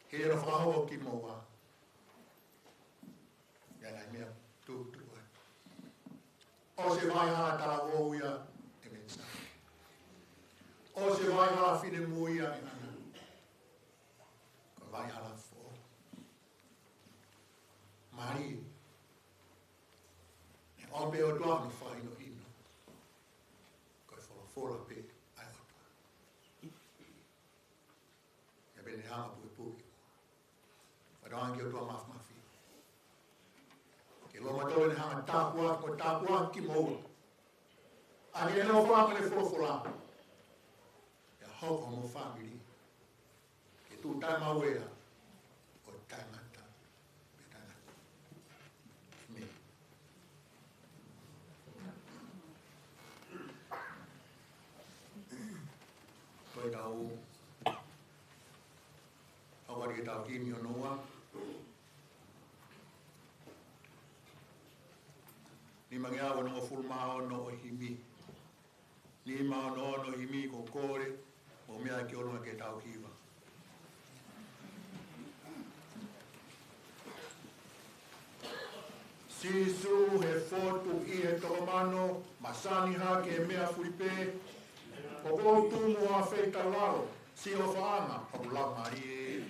He ʻilo fakahoko kimoua. Ia nai meʻa tuʻutuʻu ai. ʻOsi e vaʻinga talavou ia ʻe Vincent. ʻOsi e vaʻinga finemui ia ʻe ʻAna. Ko e vaʻinga foʻou. Mālie. ʻE ʻomi pē ʻe he ʻOtua hono fakahinohino. Ko e folofola pē ʻa e ʻOtua. ʻE pehē ʻe he anga pukepuke. Fakatauange ki he ʻOtua Māfimafi. Ke loma tole ʻene hanga tāpuaki, ko e tāpuaki kimoua. ʻA ia ke nofo ʻa ʻene folofola. Pea hoko hoʻomo fāmili. Ke tuʻu taʻemaʻu ia ʻo taʻengata. Pea taʻengata. ʻĒmeni. Ko e tau, ʻoku ʻi ai ke tau himi hono ua. Nimangeau onongofulu mā ono ʻo e himi. Nima ono ono himi, ko e kole, mou meʻa ki ʻolunga ke tau hiva. Sīsū he fotu ʻi he toko mano, masani hake he meʻa fuli pē, ʻoku ou tumu ʻa e feitaulalo, siʻi ʻofaʻanga, ʻoku lau mālie.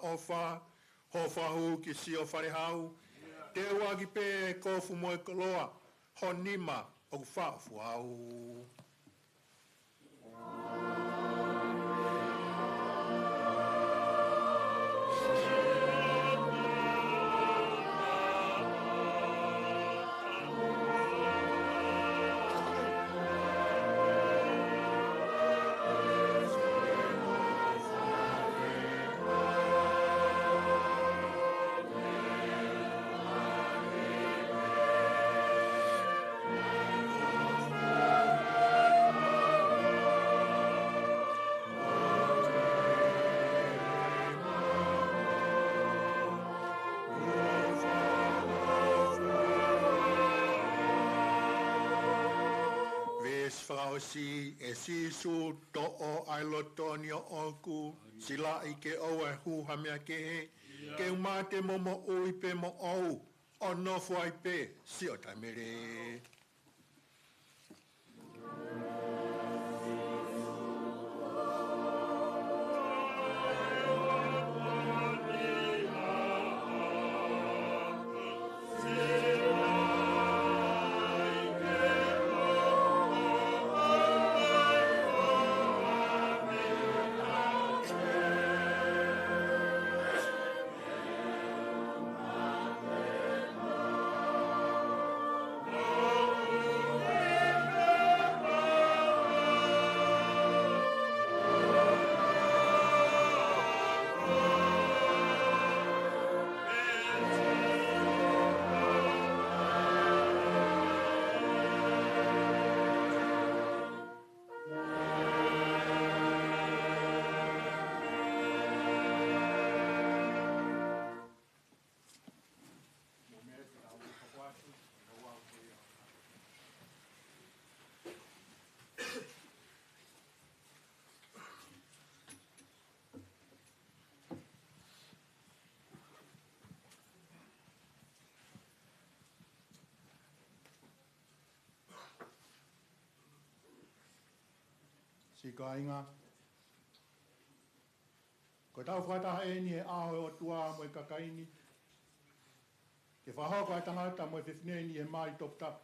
ʻofa, hoʻo fakahū ki siʻo falehau, teuaki pē kofu mo e koloa, ho nima ʻoku faʻo fuau. Veesi fakaʻosi. ʻE Sīsū, toʻo ʻa e loto ni ʻoʻoku, silaʻi ke ʻoua ʻe hū ha meʻa kehe, ke u mate mo moʻui pē moʻou, ʻo nofo ai pē siʻo taimele. Siʻi kāinga, ko ʻetau fakataha eni he ʻao ʻo e ʻOtua mo e kakai ni, ke fakahoko ʻa e tangata mo e fefine ni ʻi he mali toputapu,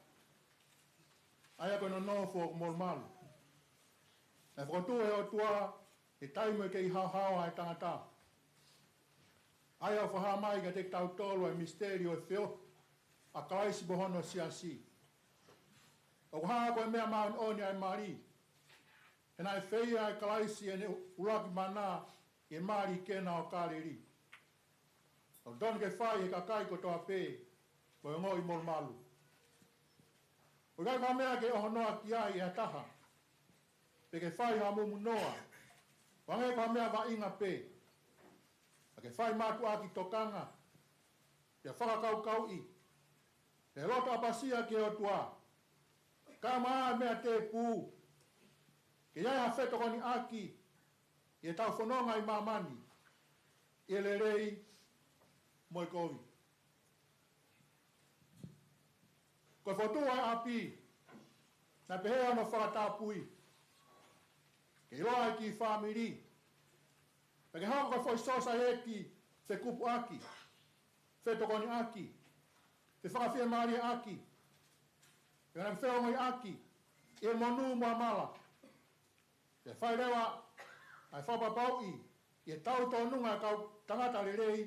ʻa ia ko e nonofo ʻoku molumalu. Naʻe fokotuʻu ʻe he ʻOtua ʻi he taimi ʻo e kei haohaoa ʻa e tangata, ʻa ia ʻoku fakahā mai kiate kitautolu ʻa e misiteli ʻo e feohi ʻa Kalaisi mo hono siasi. ʻOku hā ko e meʻa māʻoniʻoni ʻa e mali, he naʻe feia ʻe Kalaisi ʻene ʻuluaki mana ʻi he mali ʻi Kena ʻo Kāleli. ʻOku totonu ke fai ʻe he kakai kotoa pē, ko e ongoʻi molumalu. ʻOku ʻikai ko ha meʻa ke ʻohonoa ki ai ʻe ha taha, pe ke fai ha mumunoa, ʻo hangē ko ha meʻa vaʻinga pē. Ka ke fai mātuʻaki tokanga, pea fakakaukauʻi, pea loto ʻapasia ki he ʻOtua, kae ʻumaʻā ʻa e meʻa tēpū, ke ʻi ai ha fetokoniʻaki ʻi heʻetau fononga ʻi māmani, ʻi he lelei mo e kovi. Ko e fokotuʻu ʻa e ʻapi, naʻe pehē hono fakatapui, ke ʻiloa ʻa e kiʻi fāmili, pea ke hoko ko e foʻi sosaieti fekupuʻaki, fetokoniʻaki, fefakafiemālieʻaki, pea naʻe feongoʻiʻaki ʻi he monū mo e mala. Pea fai leva ʻa e fakapapauʻi ʻi he tau tōnunga ʻa e kau tangata lelei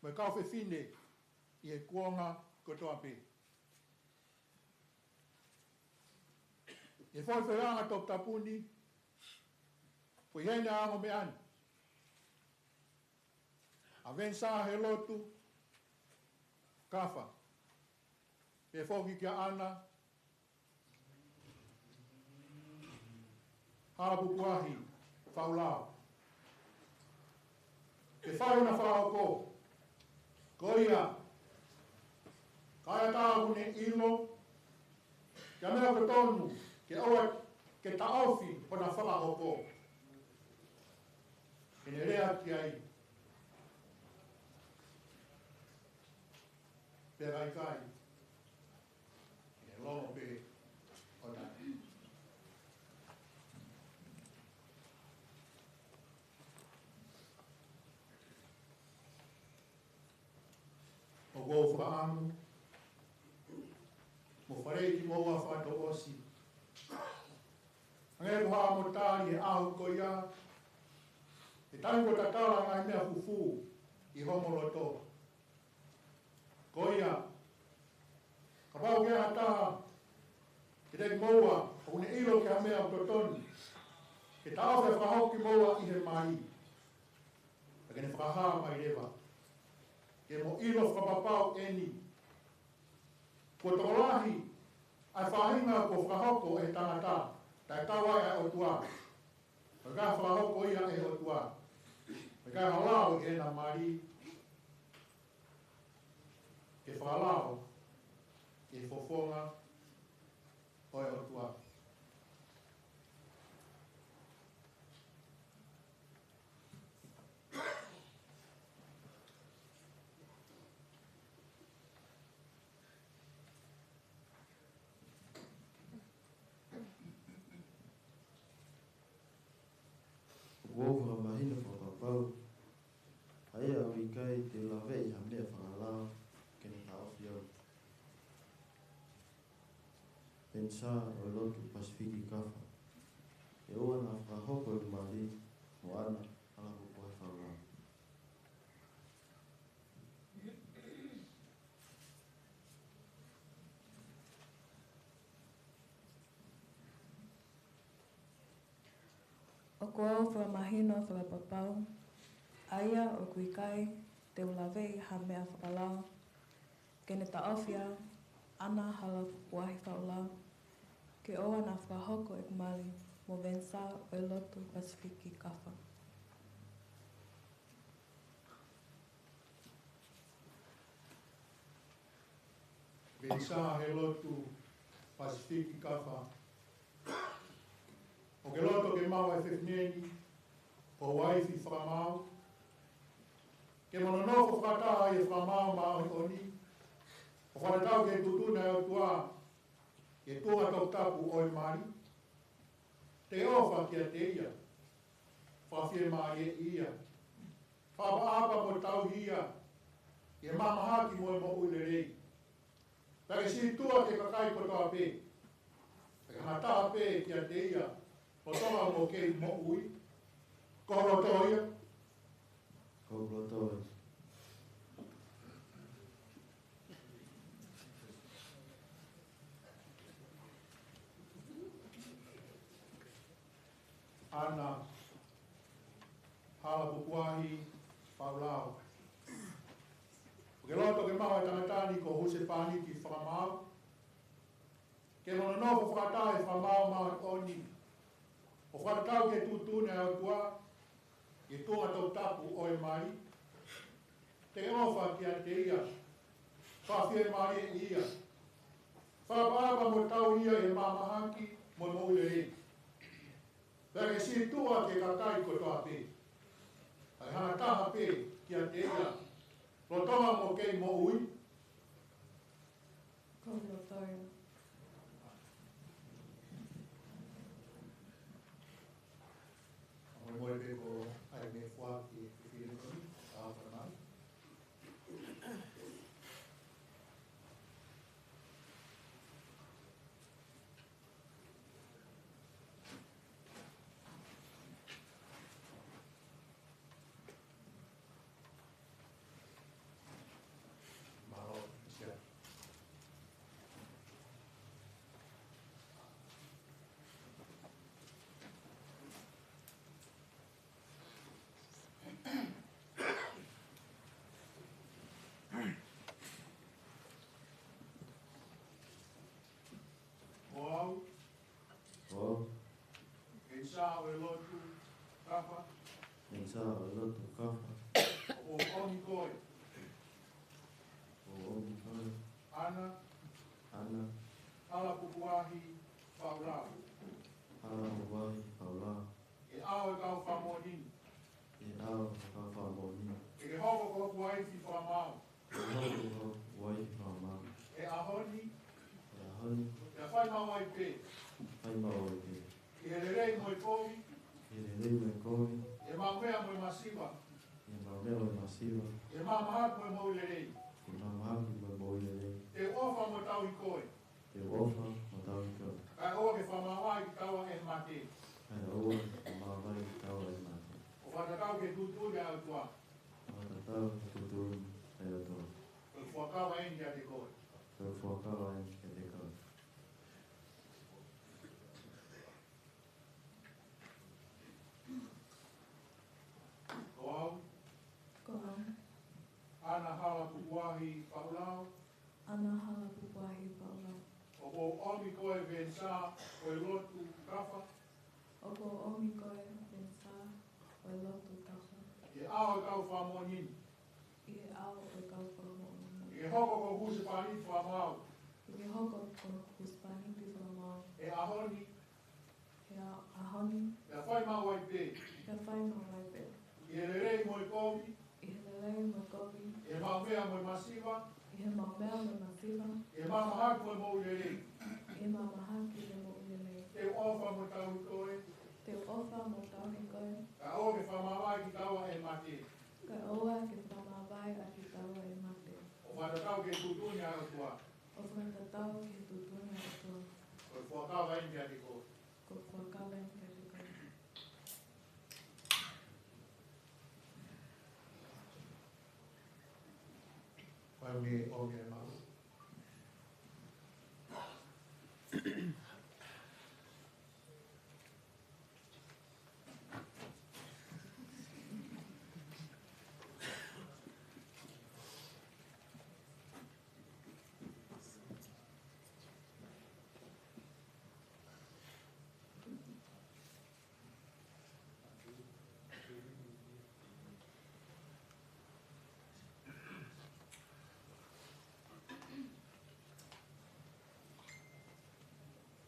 mo e kau fefine ʻi he kuonga kotoa pē. ʻI he foʻi feohiʻanga toputapu ni, ʻoku ʻi heni ʻa e ongo meʻa ni: ʻa Venisā Helotu Kafa, pehē foki kia ʻAna Halapukuahi Faulao. Ke fai hona fakahoko, ko ia, ka ʻi ai ha taha ʻoku ne ʻilo, ko e meʻa totonu ke ʻoua ke taʻofi hona fakahoko, ke ne lea ki ai, pea ka ʻikai, ke ne longo pē ʻo taʻe. Amu, mo faleʻi kimoua fakatouʻosi. Hangē ko haʻamo tali he ʻaho ko ia, he taimi kuo tatala ngaahi meʻa fufū ʻi homo loto. Ko ia, kapau ʻoku ʻi ai ha taha kiate kimoua ʻoku ne ʻilo ki ha meʻa ʻoku totonu ke taʻofi ʻo fakahoko kimoua ʻi he mali, ka ke ne fakahā mai leva. Ke mo ʻilo fakapapau eni, kuo tokolahi ʻa e faʻahinga kuo fakahoko ʻe he tangata, taʻe kau ai ʻa e ʻOtua. Ka ʻoku fakahoko ia ʻe he ʻOtua. Ka ʻoku ʻi ai ha lao ʻi heʻena mali ke fakalao ki he fofonga ʻo e ʻOtua. ʻOku ou fakamahino fakapapau, ʻa ia ʻoku ʻikai te u laveʻi ha meʻa fakalao ke ne taʻofi au. Pensa ʻo e lotu Pasifiki Kafa. ʻE ʻoua naʻa fakahoko ʻeku mali mo ʻAna Halapukuahi Faulao. ʻOku ou fakamahino fakapapau, ʻa ia ʻoku ʻikai te u laveʻi ha meʻa fakalao ke ne taʻofi au, ʻAna Halapukuahi Faulao, ke ʻoua naʻa fakahoko ʻeku mali mo Pensa ʻo e lotu Pasifiki Kafa. Pensa he lotu Pasifiki Kafa. ʻOku ke loto ke maʻu ʻa e fefine ni ko ho uaifi fakamaau, ke mo nonofo fakataha ʻi he fakamaau māʻoniʻoni, ʻo fakatatau ki he tuʻutuʻuni ʻa e ʻOtua, ʻi he tuʻunga toputapu ʻo e mali? Te ke ʻofa kiate ia, fakafiemālieʻi ia, fakaʻapaʻapa mo tauhi ia ʻi he mahamahaki mo e moʻui lelei. Pea ke sītuʻa ki he kakai kotoa pē, pea ke hanga taha pē kiate ia, lolotonga hoʻomo kei moʻui. Ko ho loto ia? Ko hoku loto ia. ʻAna Halapukuahi Faulao. ʻOku ke loto ke maʻu ʻa e tangata ni ko ho husepāniti fakamaau, ke mo nonofo fakataha ʻi he fakamaau māʻoniʻoni, ʻo fakatatau ki he tuʻutuʻuni ʻa e ʻOtua, ʻi he tuʻunga toputapu ʻo e mali? Te ke ʻofa kiate ia, fakafiemālieʻi ia, fakaʻapaʻapa mo tauhi ia ʻi he mahamahaki mo e moʻui lelei. Pea ke sītuʻa ki he kakai kotoa pē, pea ke hanga taha pē kiate ia, lolotonga hoʻomo kei moʻui. Ko hoku loto ia. Molemole pē ko e meʻa foaki e fefine ko eni, ʻa ʻofa mai. Mālō, Sia. Ko au. Ko au. Pensa ʻo e lotu Kafa. Pensa ʻo e lotu Kafa. ʻOku ou ʻomi koe. ʻOku ou ʻomi koe. ʻAna. ʻAna. Halapukuahi Faulao. Halapukuahi Faulao. ʻE ʻao e kau fakamoʻoni ni. ʻE ʻao e kau fakamoʻoni ni. Ke ke hoko ko hoku uaifi fakamaau. Ke ke hoko ko hoku uaifi fakamaau. ʻI he ʻaho ni. ʻI he ʻaho ni. Pea fai maʻu ai pē. Fai maʻu ai pē. ʻI he lelei mo e kovi. ʻI he lelei mo e kovi. ʻI he maʻumeʻa mo e masiva. ʻI he maʻumeʻa mo e masiva. ʻI he mahamahaki mo e moʻui lelei. ʻI Fakamahaki mo e moʻui lelei. Te u ʻofa mo tauhi koe. Te u ʻofa mo tauhi koe. Kae ʻoua ke fakamāvae kitaua ʻe he mate. Kae ʻoua ke fakamāvae kitaua ʻe he mate. ʻO fakatatau ki he tuʻutuʻuni ʻa e ʻOtua. Fakatatau ki he tuʻutuʻuni ʻa e ʻOtua. Ko e fuakava eni kiate koe. Ko e fuakava eni kiate koe. Ko au. Ko au. ʻAna Hala Pukuahi Paulao. ʻAna Hala Pukuahi Paulao. ʻOku ou ʻomi koe Venisā, ko e lotu kafa. ʻOku ou ʻomi koe Venisā, ko e lotu kafa. ʻI he ʻao ʻo e kau fakamoʻoni ni. ʻI he ʻao ʻo e kau fakamoʻoni ni. ʻI he hoko ko e husepāniti fakamaau. ʻI he hoko ko e husepāniti fakamaau. ʻI he ʻaho ni. ʻI he ʻaho ni. Pea fai maʻu ai pē. Pea fai maʻu ai pē. ʻI he lelei mo e kovi. ʻI he lelei mo e kovi. ʻI he maʻumeʻa mo e masiva. ʻI he maʻumeʻa mo e masiva. ʻI he mahamahaki mo e moʻui lelei. ʻI he mahamahaki mo e moʻui lelei. Te u ʻofa mo tauhi koe. Te u ʻofa mo tauhi koe. Kae ʻoua ke fakamāvae kitaua ʻe he mate. Kae ʻoua ke fakamāvae kitaua ʻe he mate. ʻO fakatatau ki he tuʻutuʻuni ʻa e ʻOtua. ʻO fakatatau ki he tuʻutuʻuni ʻa e ʻOtua. Ko e fuakava eni kiate koe. Ko e fuakava eni kiate koe. Fai mai ʻo ke mau.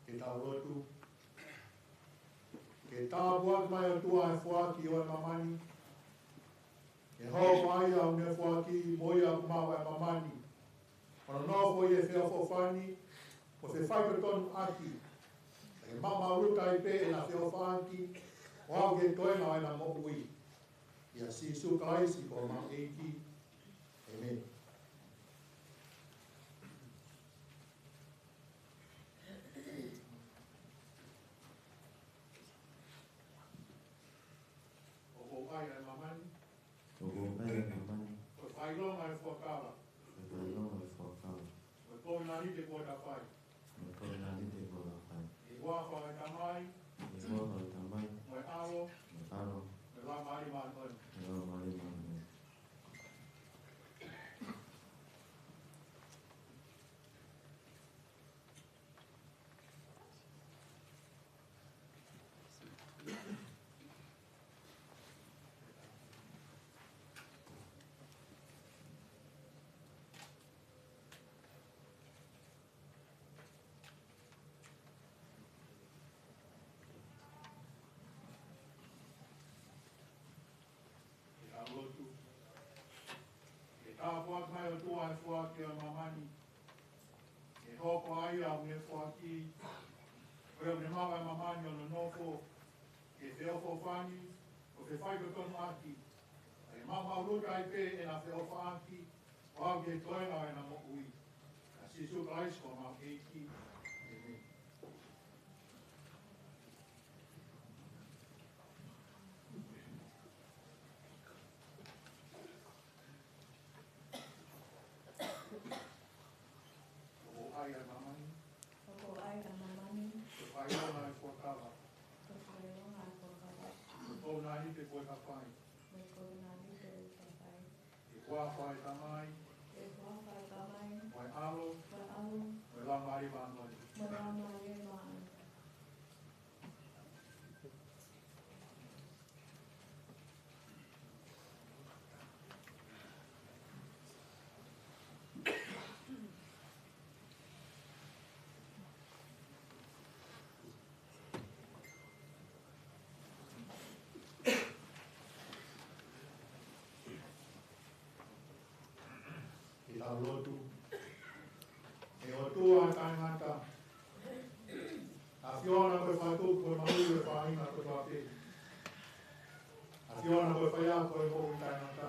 Ke tau lotu. Ke tāpuaki mai ʻOtua ʻa e foaki ʻo e māmani. Ke hoko ʻa ia ʻoku ne foaki mo ia ʻoku maʻu ʻa e māmani. ʻO nonofo ʻi he feʻofoʻofani, ʻo fefakatonuʻaki. Ke maʻumaʻuluta ai pē ʻena feʻofaʻaki, ʻo aʻu ki he toenga ʻo ʻena moʻui. ʻIa Sīsū Kalaisi ko homau ʻEiki. ʻĒmeni. ʻOku ou ʻai ʻa e māmani. ʻOku ou ʻai ʻa e māmani. Ko e fakaʻilonga ʻo e fuakava. Ko e fakaʻilonga ʻo e fuakava. Ko e kovinānite kuo ta fai. Ko e kovinānite kuo ta fai. ʻI he huafa ʻo e Tamai. ʻI he huafa ʻo e Tamai. Mo e ʻAlo. Mo e ʻAlo. Mo e Laumālie Māʻoniʻoni. Mo e Laumālie Māʻoniʻoni. Ke tau lotu. Ke tāpuaki mai ʻOtua ʻa e foaki ʻo e māmani. Ke hoko ʻa ia ʻoku ne foaki, ko ia ʻoku ne maʻu ʻa e māmani ʻo nonofo ʻi he feʻofoʻofani, ʻo fefakatonuʻaki. Ke maʻumaʻuluta ai pē ʻena feʻofaʻaki, ʻo aʻu ki he toenga ʻo ʻena moʻui. ʻIa Sīsū Kalaisi ko homau ʻEiki. ʻĒmeni. ʻOku ou ʻai ʻa e māmani. ʻOku ou ʻai ʻa e māmani. Ko e fakaʻilonga ʻo e fuakava. Ko e fakaʻilonga ʻo e fuakava. Ko e kovinānite kuo ta fai. Ko e kovinānite kuo ta fai. ʻI he huafa ʻo e Tamai. ʻI he huafa ʻo e Tamai. Mo e ʻAlo. Mo e ʻAlo. Mo e Laumālie Māʻoniʻoni. Mo e Laumālie Māʻoniʻoni. Ke tau lotu. ʻE ʻOtua ʻo e taʻengata, ʻAfiona ko e fakatupu ʻo e moʻui ʻo e faʻahinga kotoa pē. ʻAfiona ko e faiako ʻo e moʻui taʻengata.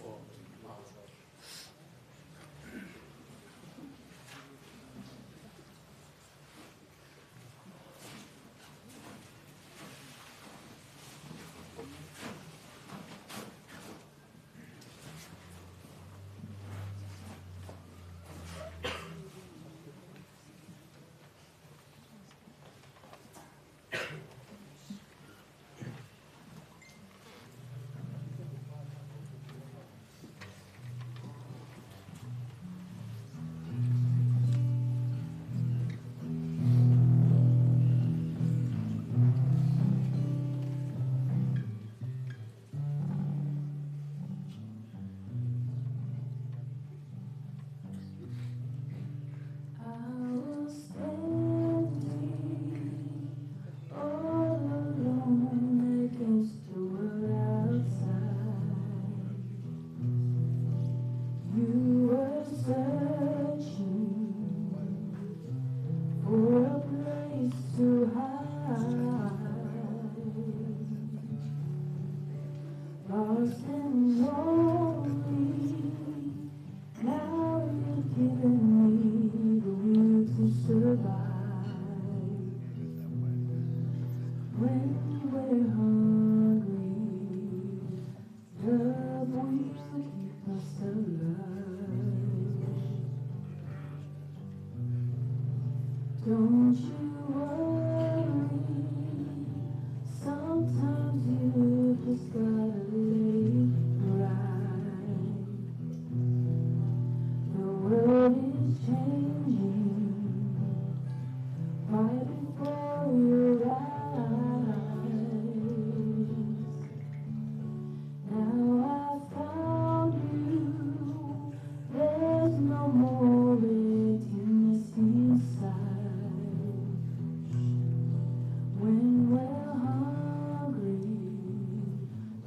Worry. Sometimes you just gotta let it ride. The world is changing right before your eyes. Now I found you. There's no more emptiness inside. When we're hungry,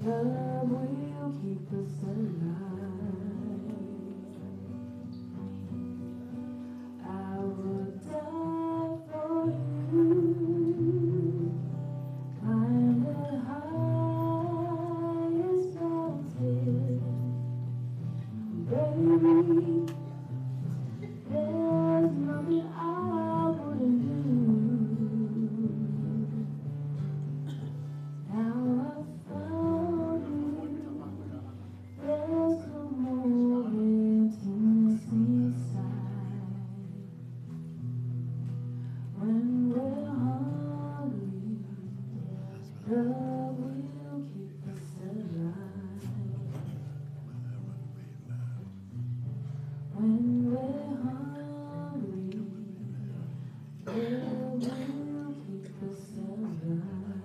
love will keep us alive. I will die for you. Climb the highest mountain. Baby, there's nothing I wouldn't do. Now I found you. There's no more emptiness inside. When we're hungry, love will keep us alive. When we're hungry, love will keep us alive.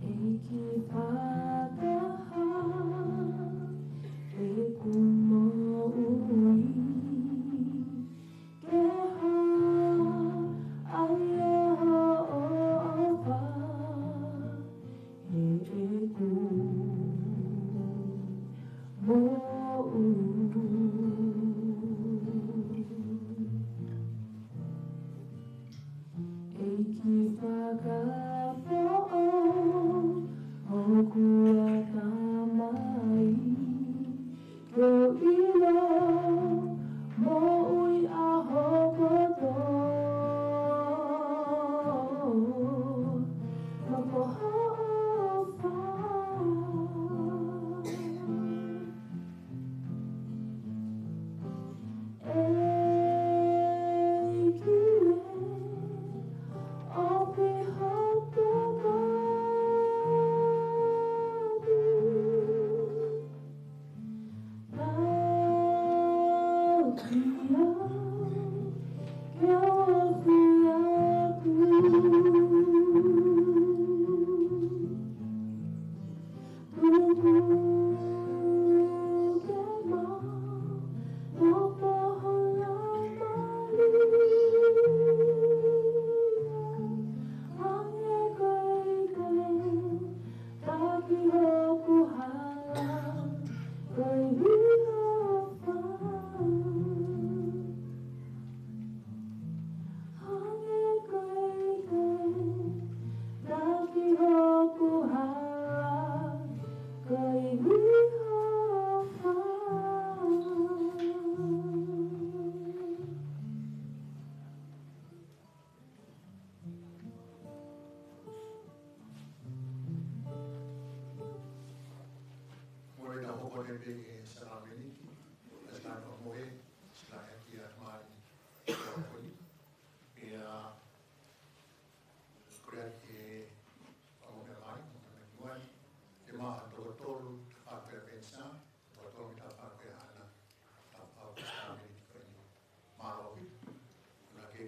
ʻEiki, fakahā ʻeku moʻui, ke hā ai hoʻo ʻofa heʻeku moʻui. ʻEiki, fakafoʻou hoku ʻatamai, ke u ʻilo moʻui ʻaho kotoa ʻi ho ʻofa.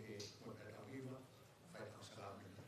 Ke mo e tau hiva, fai tau sākalamēniti.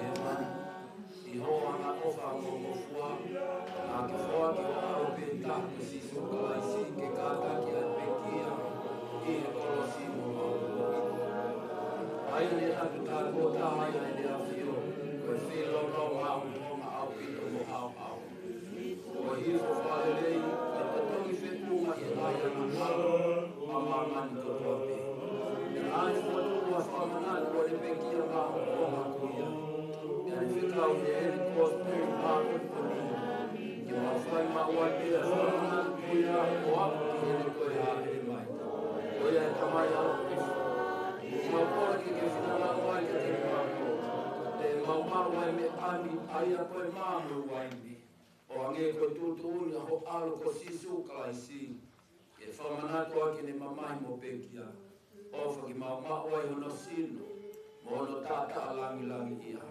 ʻĀmeni. ʻI hoʻo ʻofa mo e ngofua, naʻa ke foaki ho ʻAlo pē taha ko Sīsū Kalaisi ke kātaki ʻa e pekia ʻi he kolosi mo maʻu. ʻA ia naʻe ʻatu tātuʻo taha ai ʻa ʻEne ʻAfio, ko e feilaulau maʻongoʻonga ʻaupito mo haohaoa. Ko e hifo fakalelei, ko e totongi feʻunga ʻi he ngaahi angahala ʻa māmani kotoa pē. Naʻa ne fokotuʻu ʻa e fakamanatu ʻo ʻene pekia maʻongoʻonga ko ia. Naʻa ne fekau ʻi heʻene kosipeli māʻoniʻoni ke mau fai maʻu ai pē ʻa e fakamanatu ko ia ʻo aʻu ki heʻene toe hāʻele mai. Ko ia ʻe Tamai ʻaloʻofa, ʻoku mau kole ke ke finangalo mai kiate kimautolu, te mau maʻu ʻa e meʻa ni, ʻa ia ko e mā mo e uaine, ʻo hangē ko e tuʻutuʻuni ʻa ho ʻAlo ko Sīsū Kalaisi, ke fakamanatu ʻaki ʻene mamahi mo pekia, ʻofa ke mau maʻu ai hono sino mo hono taʻataʻa langilangiʻia.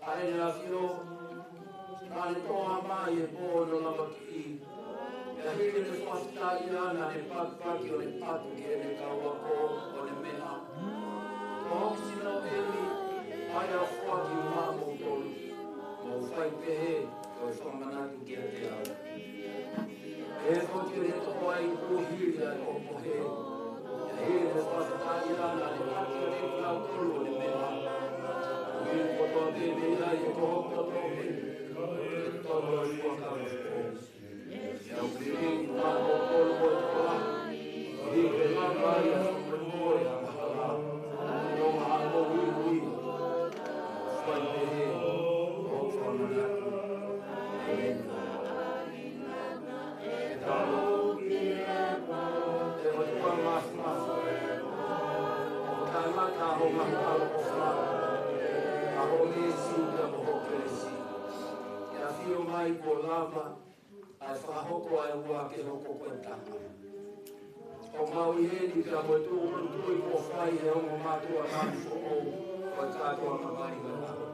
ʻA ʻEne ʻAfio, naʻa ne toʻo mai e pō ʻo hono lavakiʻi, pea hili ʻene fakafetaʻi ʻana, naʻa ne pakipaki ʻo ne ʻatu ki heʻene kau ako ʻo ne meʻa: Ko hoku sino ʻeni, ʻa ia ʻoku foaki maʻamoutolu, mou fai pehē ko e fakamanatu kiate au. Pehē foki naʻa ne toʻo ai ʻo hili ʻa e ʻohomohe, pea hili ʻene fakafetaʻi ʻana, naʻa ne ʻatu kiate kinautolu ʻo ne meʻa: Ko e kotoa pē mei ai ʻe koho kotoa pē, ʻe totonu ʻa e fuakava foʻou. Pea ʻoku lilingi maʻamoutolu mo e tokolahi, koeʻuhi ke lava ai ʻa e fakamolemole ʻo e angahala, ʻo maʻu ha moʻui muimui. Fai pehē hoʻo fakamanatu. ʻĒmeni. ʻE tau lotu. ʻE ʻOtua Māfimafi, ʻoku taʻengata hoʻo ngaahi ʻaloʻofa, ʻa hoʻo meesi pea mo hoʻo kelesi. ʻE ʻAfio mai kuo lava ʻa e fakahoko ʻa e ua ke hoko ko e taha. ʻOku mau ʻi heni pea mo e tūʻulutui kuo fai ʻe he ongo mātuʻa manu foʻou ko e kātoanga mai ʻo e ʻaho.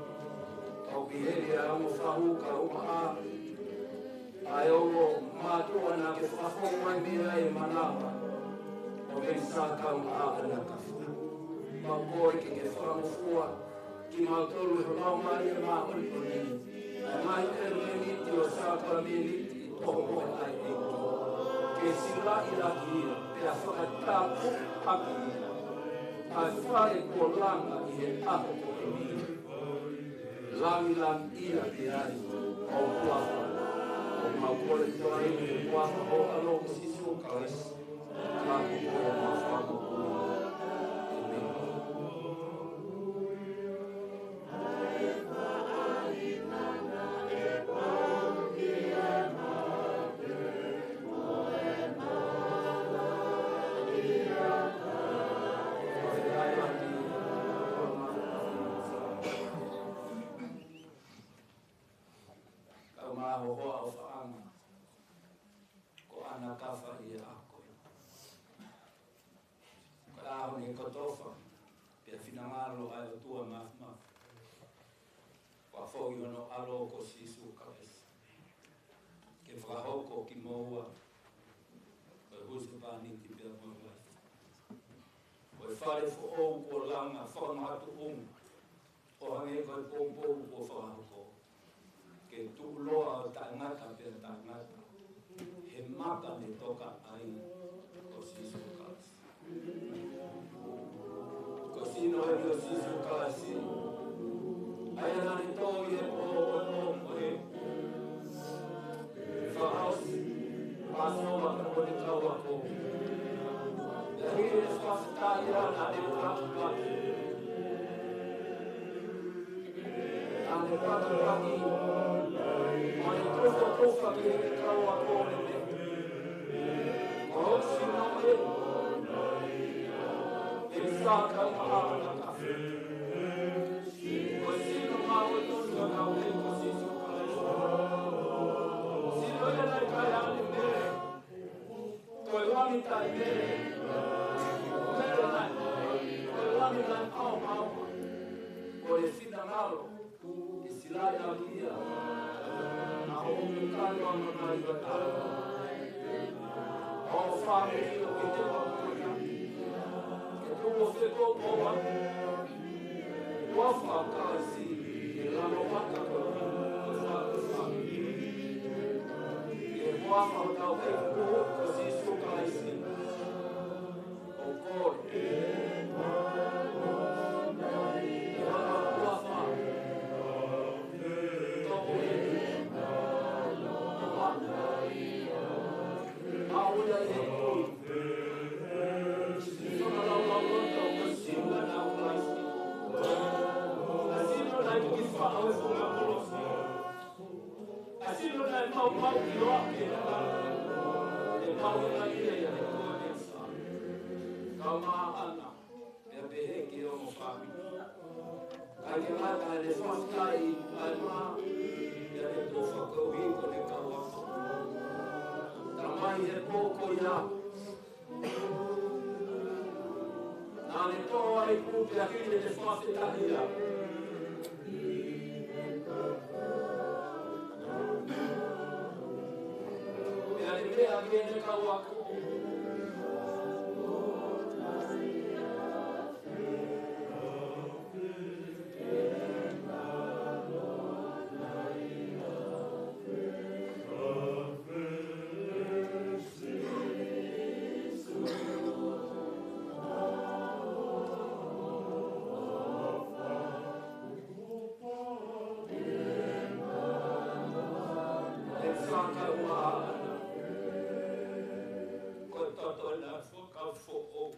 ʻOku ʻi heni ʻa e ongo fahu kae ʻumaʻā ʻa e ongo mātuʻa naʻa ke fakafoki mai mei ai e manava ʻo Penisā kae ʻumaʻā ʻa Nakafa. Mau kole ke ke fakangofua kimautolu ʻe ho Laumālie Māʻoniʻoni, ʻa e ngaahi ʻelemēniti ʻo e sākalamēniti ʻohomohe ʻa e ʻEiki, ke silaʻi lahi ia, pea fakatapui ʻaki ia ʻa e fale kuo langa ʻi he ʻaho ko eni. Langilangiʻia pē ai ho huafa. ʻOku mau kole kotoa ʻeni ʻi he huafa ho ʻAlo ko Sīsū Kalaisi. Kau mā hohoa ʻofaʻanga. Ana kafa ia ako. Ka ʻaho ni kotofa, pea finangalo ʻa e ʻOtua Mafimafi, ʻo foaki hono ʻAlo ko Sīsū Kalaisi ke fakahoko kimoua ko e husepāniti pea mo e uaifi. Ko e fale foʻou kuo langa fakamahatuʻunga, ʻo hangē ko e poupou kuo fakahoko, ke tuʻuloa ʻo taʻengata pea taʻengata he maka ne toka ai ko Sīsū Kalaisi. Ko e sino ʻeni ʻo Sīsū Kalaisi, ʻa ia naʻa ne tō ʻi he pō ʻo e ʻohomohe, fakaʻosi ʻa e Pāsova pea mo ʻene kau ako. Pea hili ʻene fakafetaʻi ʻa ia naʻa ne patupatu. Naʻa ne patupatu, ʻo ne tufatufa ki he kau ako ʻo ne pehē: Ko hoku sino ʻeni, ʻe ʻi ai ʻa e maʻa ʻo e kafe. Ko e sino maʻu ʻe tonu ʻa e Kau ʻEiki ko Sīsū Kalaisi. Sino ia naʻe ʻikai haʻane mele, ko e langi taʻemele. Mele naʻe, ko e langi naʻe ʻaoʻaoa. Ko e finangalo ke silaʻi ʻaki ia ʻa hoʻomou kalo angamaheni ʻi he ʻaho ni, ʻa ho fāmili ʻoku ʻi he ʻaho ni, ke tuʻu ʻo fepoupouaki. Huafa ʻo Kalaisi, ke lalo mata ko e fāmili. Ke huafa ʻo tau ʻEiki ko Sīsū Kalaisi. ʻO koe. Ke lalo huafa. Tō koe. Aʻu ia he kui. Fakalaulauloto ko e sino ʻa Kalaisi. ʻA e sino naʻe toki faʻo he funga kolosi. ʻA e sino naʻe maumau ki loa ke na. ʻE maʻu ia ʻe ia ʻi he kuonga sa. Kau maʻana. Pea pehē ki hono fāmili. Kae kehe, naʻa ne fakafetaʻi ʻa e maʻa, pea ne tufa koeʻuhi ko ʻene kau ako. Talamai he pō ko ia, naʻa ne tō ʻa e ipu pea hili ʻene fakafetaʻi ia, pea ne meʻa ki heʻene kau ako: Ko e toto ʻena fakafoʻou.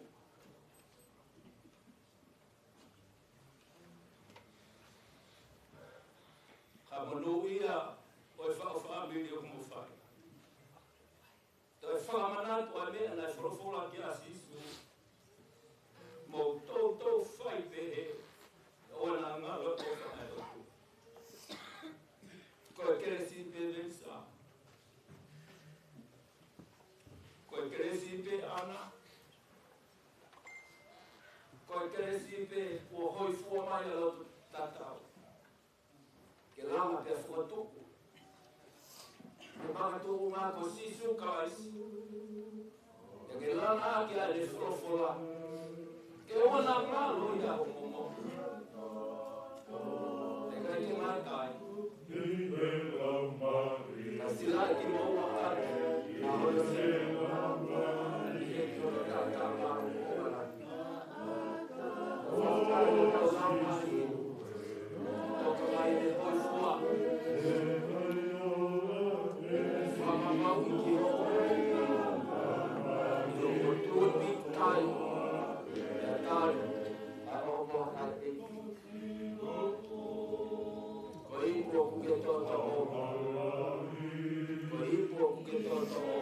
Ka monūʻia ʻa e faʻu fāmili ʻoku mou fai. Toe fakamanatu ʻa e meʻa naʻe folofola ki ai ʻa Sīsū: Mou toutou fai pehē, ʻoua naʻa ngalo e ʻofa ʻa e ʻOtua. Ko e kelesi pē, Melisa. Ko e kelesi pē, ʻAna. Ko e kelesi pē kuo hōifua mai ʻa e lotu tatau ke langa pea fokotuʻu ʻa e makatuʻunga ko Sīsū Kalaisi. Pea ke langa ʻaki ʻa ʻene folofola: Ke ʻoua naʻa ngalo ʻi hoʻomou moʻui. Pea ʻikai ke ngata ai, ka silaʻi kimoua ʻaki ʻa hono sino ʻi he kolo tatau ʻo e langi. Fakafetaʻi ʻoku tau lau mai, toka mai ʻene hōifua. Fakamāuʻi ki hoʻo moʻui, ʻi hoʻo tuʻu pīkitai, pea tali ʻa e ʻofa ʻa e ʻEiki. Ko e ipu ʻoku ke toʻotoʻo. Ko e ipu ʻoku ke toʻotoʻo.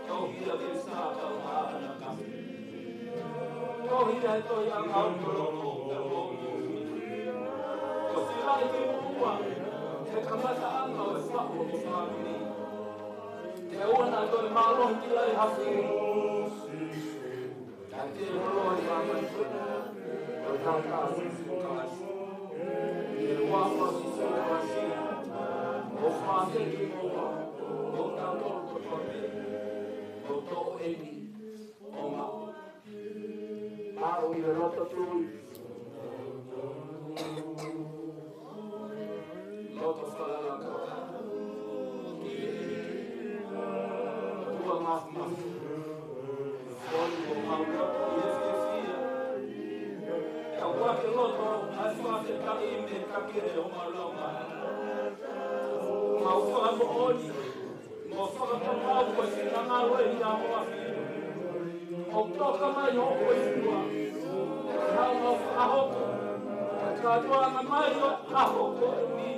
Tohi ʻa Melisa kau maʻana kafe. Tohi ʻa e tohi ʻa e kau tolongo ʻa e moʻui. Ko e silaʻi kimoua he kamataʻanga ʻo e faʻu ʻo e fāmili. Ke ʻoua naʻa toe Mālō ki ai ha fili. Ka te holo ai ʻa māmani ko e tangata Sīsū Kalaisi. ʻI he huafa ʻo Sīsū Kalaisi, ʻoku ou fakaafeʻi kimoua, ʻo tautolu kotoa pē, ʻo toʻo eni ʻo maʻu. Maʻu ʻi he loto tui. Loto fakalaka. ʻOtua Māfimafi. Fonu ʻo mau loto ʻi he fiefia. ʻOku ʻi he loto, ʻa e fakafetaʻi mo e kakele ʻo mau lau mai. Mau fakamoʻoni. Mo fakamoʻoni ko e finangalo ʻo e ʻAfiona. ʻOku toka mai hoʻo ʻAfiona. Ka mau fakahoko. Ka tuʻunga mai ʻo fakahoko ni.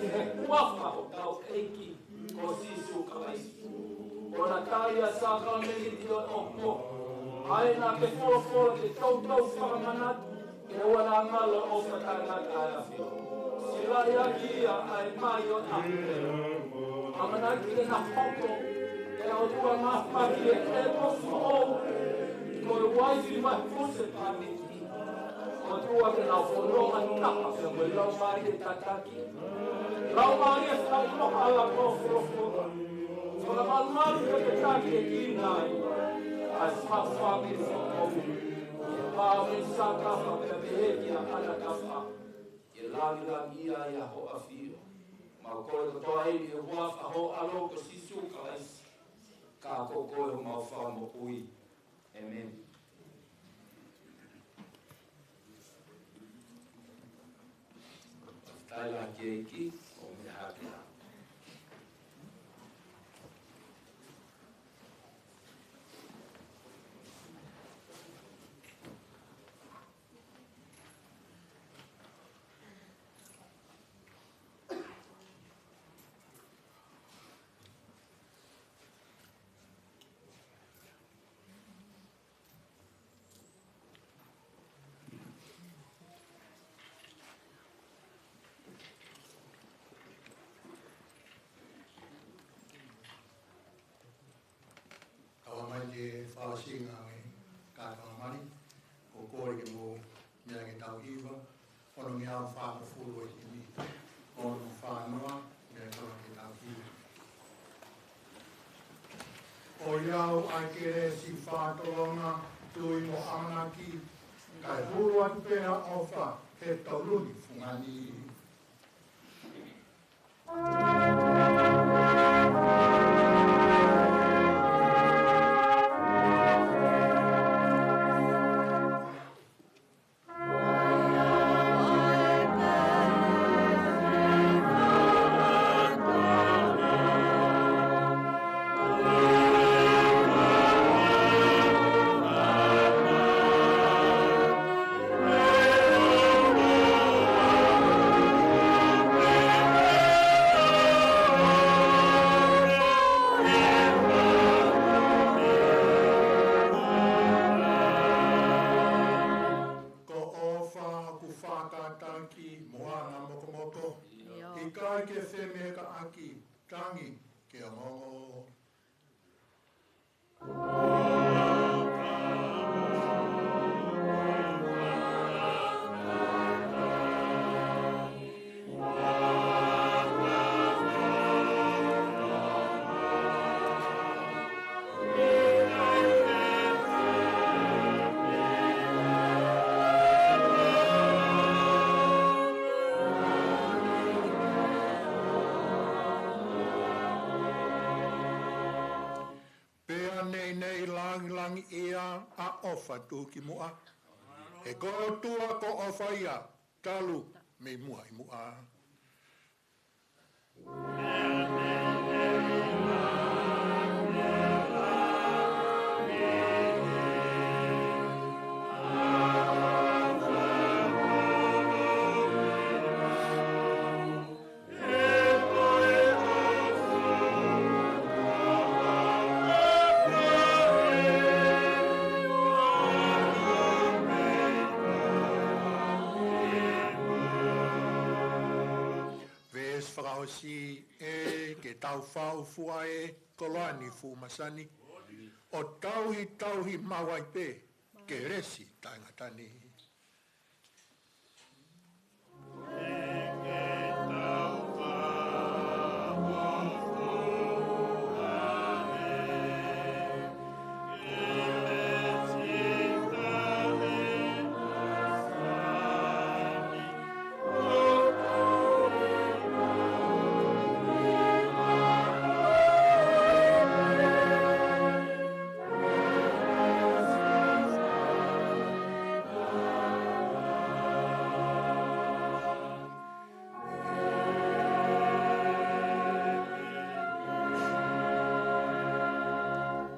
ʻI he huafa ʻo hotau ʻEiki ko Sīsū Kalaisi. ʻO na talia ʻa e sākalamēniti ʻo e ʻofa. ʻA ia naʻa ke folofola ke toutou fakamanatu. Ke ʻoua naʻa ngalo ʻo fakatangata ʻa e ʻAfiona. Silaʻi ʻaki ia ʻa e mai ʻo e ʻAfiona. ʻAmanaki ke na hoko ʻe he ʻOtua Māfimafi ʻa e ʻofa ʻo e uaifi mo e husepāniti. ʻOtua ke na fononga taha pea mo e Laumālie tataki. Laumālie fakaʻiloa ʻa e folofola. Fakamalumalu pea ke taki e kinai. ʻA e fafaki foʻou. Pau e sakafa pea pehē ki ʻAna Kafa. Ke langilangiʻia ai ʻa hoʻo ʻAfio. Mau kole kotoa eni ʻi he huafa ho ʻAlo ko Sīsū Kalaisi. Ka ko koe homau Fakamoʻui. ʻĒmeni. Fakafetaʻi ki he ʻEiki, ʻo meʻa hake ā. Kau mai ki he fakaʻosinga ʻo e kātoanga mali, ʻoku ou kole ke mou meʻa ki he tau hiva, ono ngeau fāngofulu ʻo e himi, ono fā noa, meʻa ki he tau hiva. ʻOiauē ʻa e kelesi, fakatolonga, tui mo ʻamanaki, kae hulu atu pē ʻa e ʻofa, he tolu ni fungani. Ko e ʻofa ʻoku fakatataki mo anga mokomoko. ʻIo. ʻIkai ke femeʻaʻaki, tangi ke ongoongo. Pea neʻineʻi langilangiʻia ʻa e ʻofa tuʻukimuʻa. He ko e ʻOtua ko e ʻofa ia, talu mei muʻa ʻi muʻa. Veesi fakaʻosi ē ke Tau faufua e koloa ni fuʻu masani, ʻo tauhi, tauhi maʻu ai pē kelesi taʻengata ni.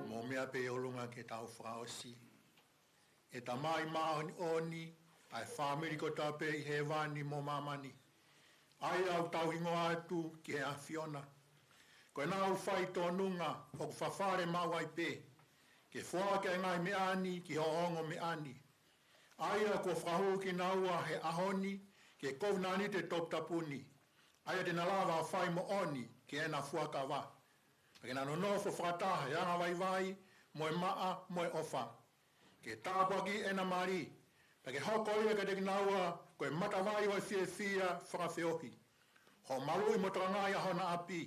Mou meʻa pē ʻi ʻolunga ke tau fakaʻosi. ʻE Tamai māʻoniʻoni, ʻa e fāmili kotoa pē ʻi hēvani mo māmani, ʻa ia ʻoku tau hingoa atu ki he ʻAfiona. Ko ʻenau faitōnunga ʻoku fafale maʻu ai pē ke foaki e ngaahi meʻa ni ki hoʻo ongo meʻa ni, ʻa ia kuo fakahū kinaua he ʻaho ni ki he kovinānite toputapu ni, ʻa ia te na lava ʻo fai moʻoni ki heʻena fuakava, pea ke na nonofo fakataha he angavaivai mo e maʻa mo e ʻofa. Ke tāpuakiʻi ʻena mali, pea ke hoko ia kiate kinaua ko e matavai ʻo e fiefia fakafeohi, hoʻo maluʻi mo tokangaʻi ʻa hona ʻapi,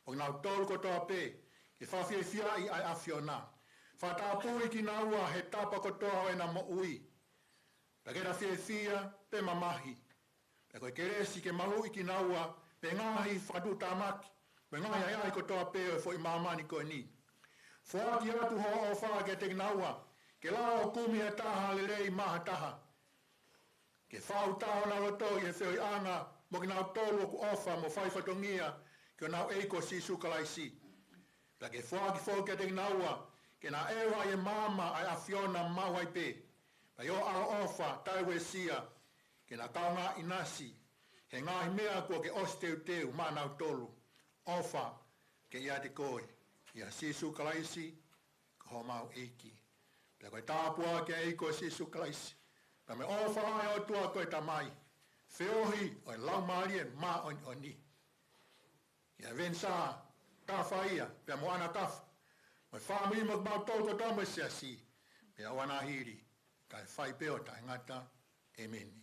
mo kinautolu kotoa pē ke fakafiefiaʻi ʻa e ʻAfiona. Fakatapui kinaua he tapa kotoa ʻo ʻena moʻui, pea ke na fiefia pea mamahi. Pea ko e kelesi ke maluʻi kinaua mei he ngaahi fakatuʻutāmaki mo e ngaahi ʻahiʻahi kotoa pē ʻo e foʻi māmani ko eni. Foaki atu hoʻo ʻofa kiate kinaua ke lava ʻo kumi ha taha lelei maʻa ha taha, ke fau taha hona loto ʻi he feohiʻanga mo kinautolu ʻoku ʻofa mo fai fatongia ki honau ʻEiki ko Sīsū Kalaisi. Pea ke foaki foki kiate kinaua ke na ʻeva ʻi he maama ʻa e ʻAfiona maʻu ai pē, pea ʻi hoʻo ʻaloʻofa taʻeuesia ke na kaungā ʻinasi he ngaahi meʻa kuo ke ʻosi teuteu maʻanautolu. ʻOfa ke ʻiate koe, ʻia Sīsū Kalaisi ko homau ʻEiki. Pea ko e tāpuaki ʻa e ʻEiki ko Sīsū Kalaisi, pea mo e ʻofa ʻa e ʻOtua ko e Tamai, feohi ʻo e Laumālie Māʻoniʻoni, ʻia Venisā, Tafaia, pea mo ʻAna Kafa, mo e fāmili mo kimautolu kotoa mo e siasi, pea ʻo ʻana hili, kae fai pē ʻo taʻengata. ʻĒmeni.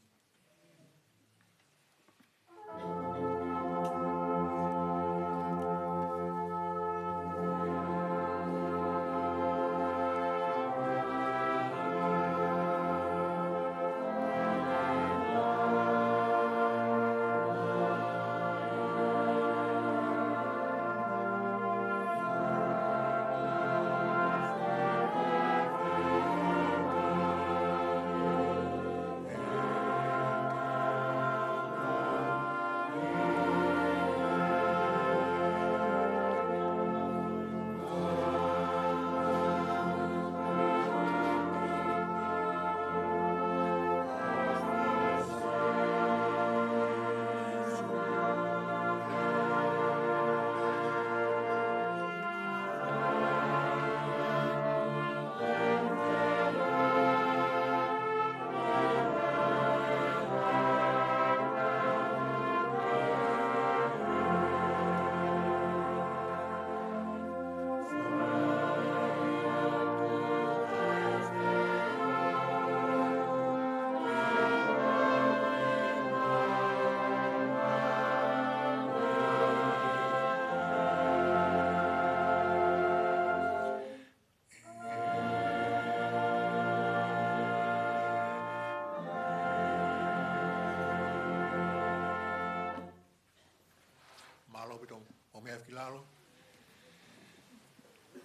Mālō ʻaupito, mou meʻa ki lalo.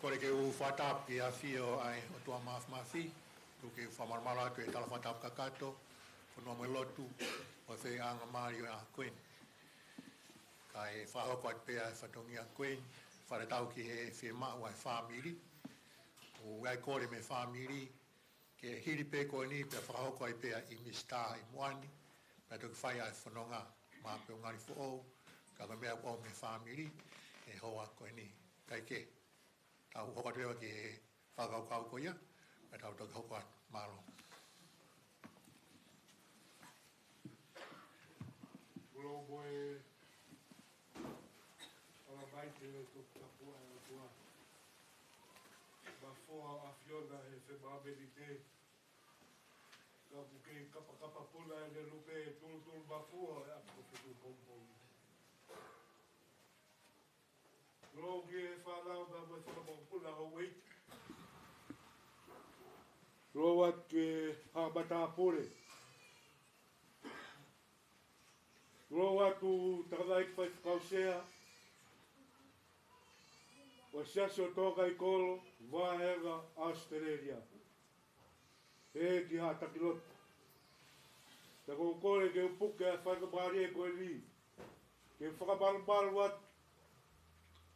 Kole ke u fakatapu ki he ʻafio ʻa e ʻOtua Māfimafi, tuku ke u fakamalumalu atu e tala fakatapu kakato, fonua mo e lotu, ʻo e feohiʻanga mali ʻo e ʻaho ko eni. Kae fakahoko atu pē ʻa e fatongia ko eni, fakatatau ki he fiemaʻu ʻa e fāmili. ʻOku ʻi ai e kole mei he fāmili, ke hili pē ko eni pea fakahoko ai pē ʻa e ʻīmisi tā ʻi muʻa ni, pea toki fai ʻa e fononga maʻa pē ʻo ngali foʻou, ka ko e meʻa ʻoku ʻomai mei he fāmili he houa ko eni. Kae kehe, tau hoko atu leva ki he fakakaukau ko ia, pea tau toki hoko atu. Mālō. ʻAi ke tokotapua ʻa e ʻOtua. Mafua ʻa e ʻAfiona he femāmeni pē. Ka ʻoku kei kapakapa puna ʻene lupe tulutulu mafua ʻa e ʻapi ko Fetuʻu pongipongi. Lou ki he fānau pea mo e fanga mokopuna ʻo e ʻEiki. Lou atu ki he haʻa matāpule. Lou atu tangataʻeiki faifekau sea ʻo e Siasi ʻo Tonga ʻi Kolo, Vaega, ʻAositelēlia. ʻEiki Haʻa Taki Lotu. Pea ʻoku ou kole ke u puke ʻa e faingamālie ko eni ke fakamalumalu atu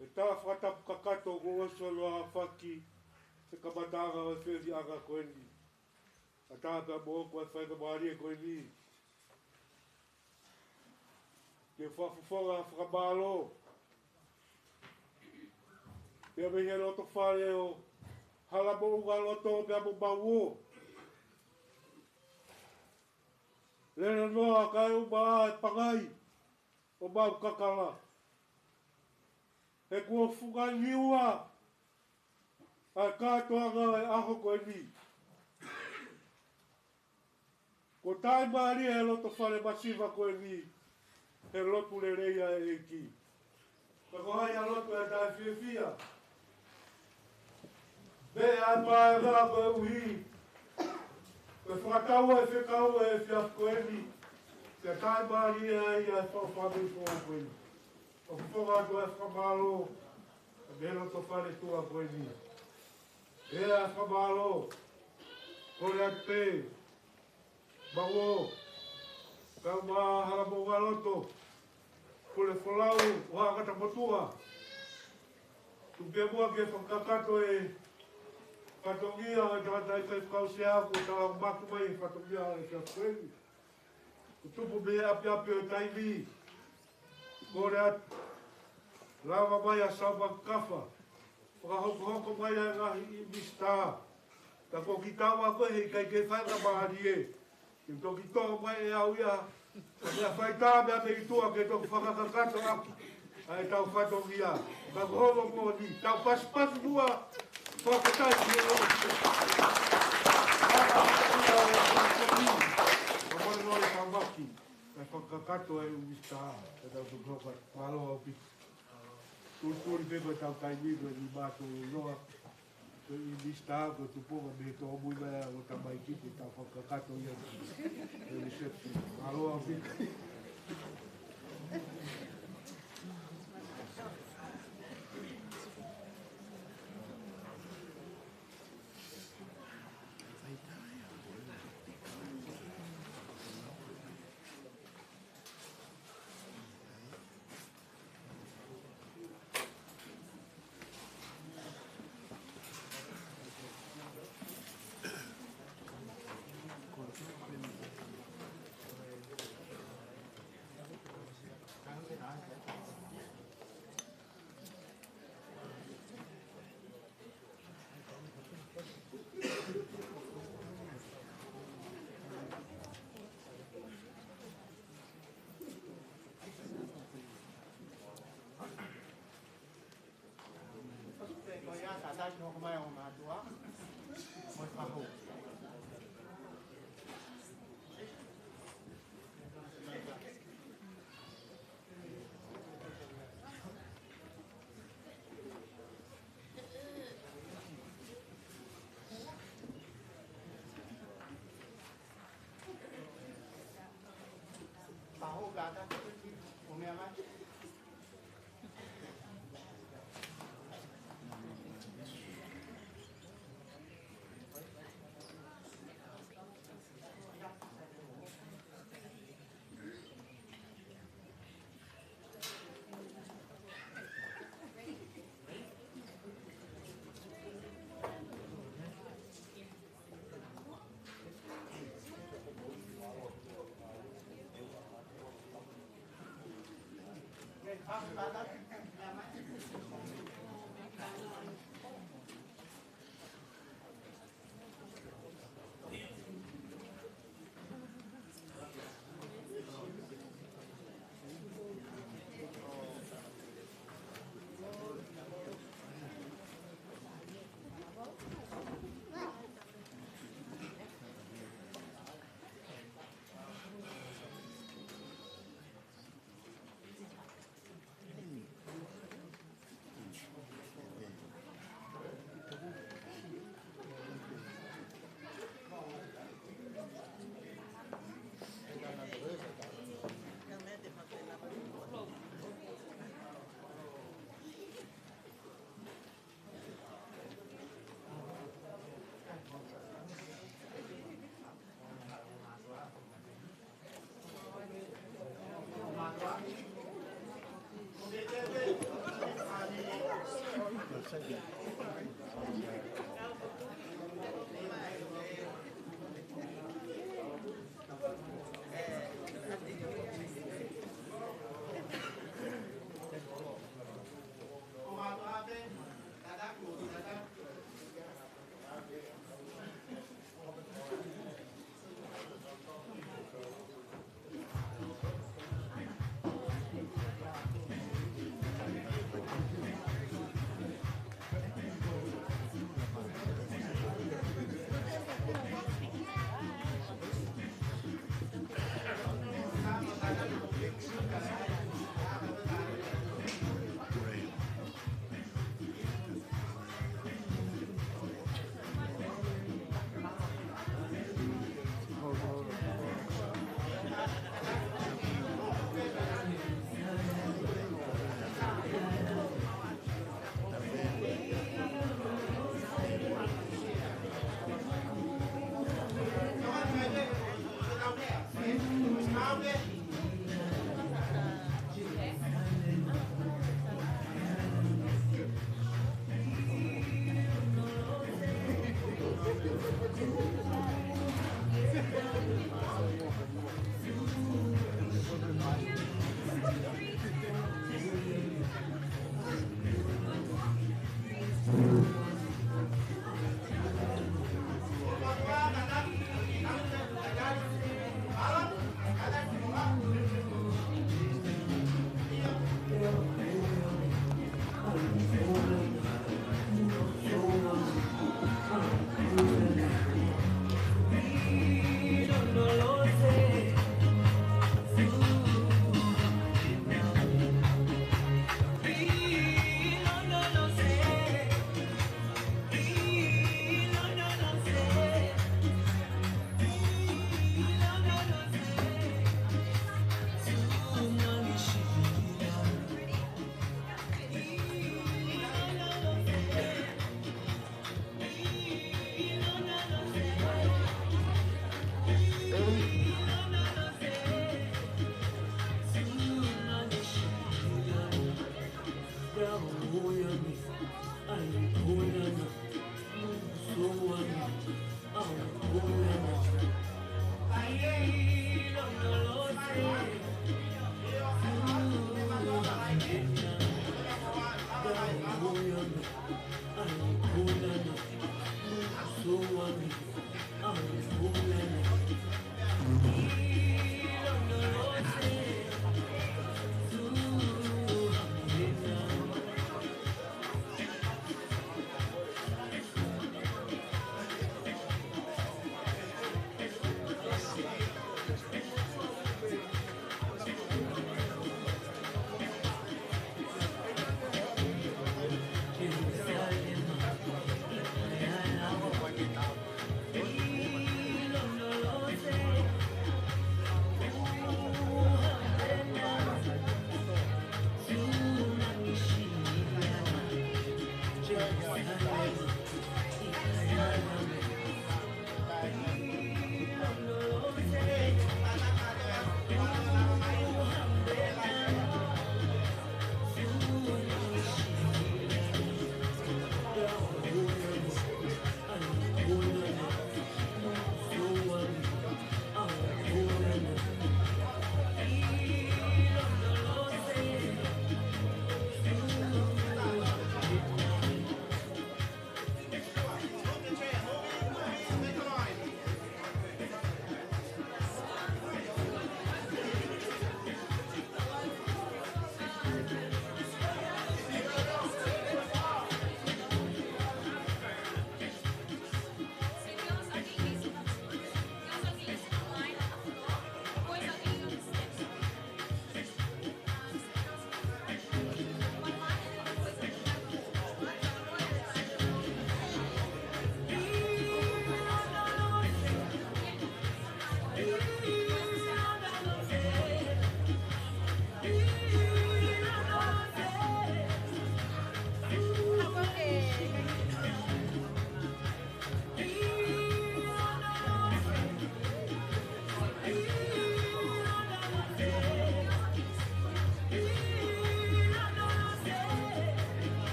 e tala fakatapu kakato kuo ʻosi hono aofaki he kamataʻanga ʻo e feʻiloaki ko eni. ʻAtā pea mo ʻoku ʻi ai e faingamālie ko eni ke fakafofonga fakamālō pea mei he loto fale ʻo Halamoʻungaloto pea mo Mauō. Lele noa kae ʻuma ʻa e pangai ʻo Maukakala. He kuo funga liua ʻa e kātoanga ʻo e ʻaho ko eni. Kuo taʻimālie e loto fale masiva ko eni he lotu lelei ʻa e ʻEiki. Ka ko hai ʻa loto ʻe taʻefiefia? Meʻa ʻa e paenga koeʻuhi ko e fakatau ʻa e fekau ʻa e efiafi ko eni, ke taʻimālie ai ʻa e fāmili foʻou ko eni. ʻOku fofonga atu ʻa e fakamālō mei he loto fale tuʻa ko eni. ʻE ʻa e fakamālō, kole atu pē, Mauō, kau mo Halamoʻungaloto, Pulefolau, ʻo Haʻa Ngatamotua. Tuku pē muʻa ke fakakakato e fatongia ʻo e tangataʻeiki faifekau sea kuo tala maku mai e fatongia ʻo e efiafi ko eni. Kuo tupu mei he ʻapiʻapi ʻo e taimi. Kole atu, lava mai ʻa Sauma Kafa, fakahokohoko mai ʻa e ngaahi ʻinisitā. Ka ko kitaua ko ē heʻikai ke faingamālie ke toki toʻo mai ʻe au ia ha meʻa faitā mei tuʻa ke toki fakakakato ʻaki ʻa ʻetau fatongia. Ka ko hono moʻoni, tau pasipasi muʻa, fakafetaʻi ki he ʻEiki. Ka moʻoni nō e tamaki, kae fakakakato e ʻinisitā, kae tau toki hoko atu. Mālō ʻaupito. Tulituli pē ko ʻetau taimi ko eni mātuʻa noa. Ko e ʻinisitā ko e tupuʻanga mei he tōmui mai ʻa e ongo tamaiki ke tau fakakakato ia ki he reception. Mālō ʻaupito.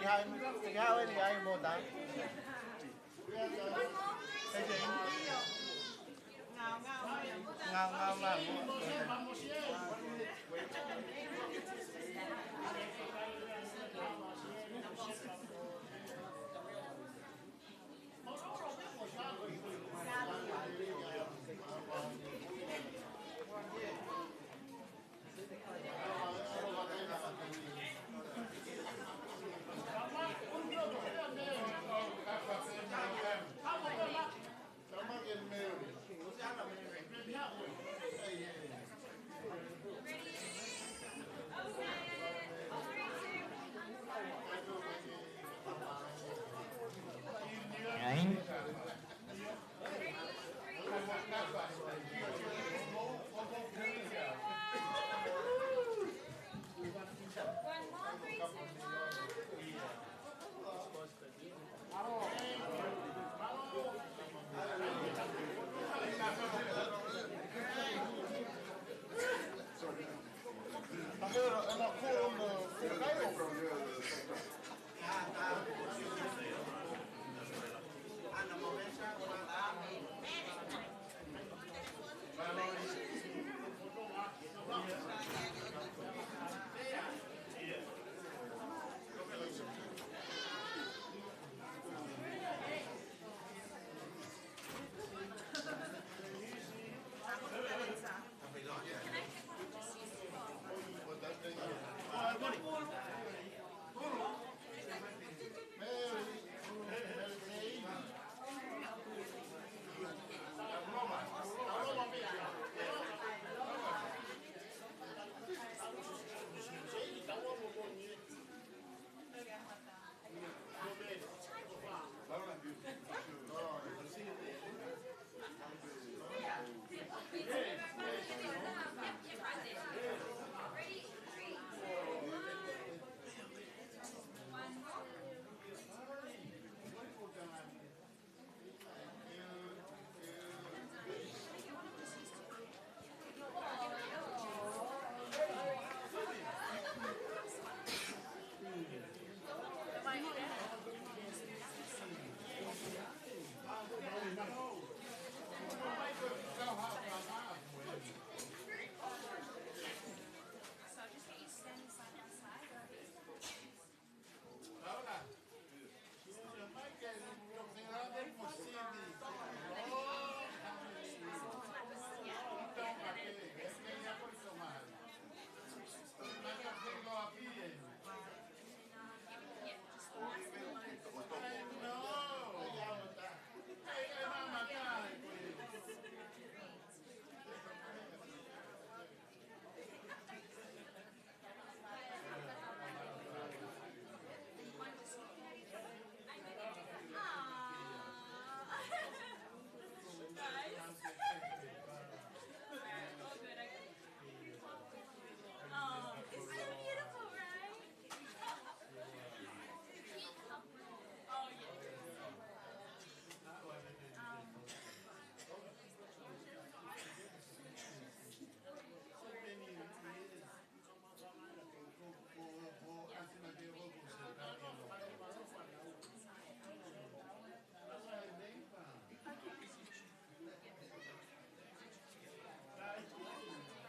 Ngau, ngau, ngau.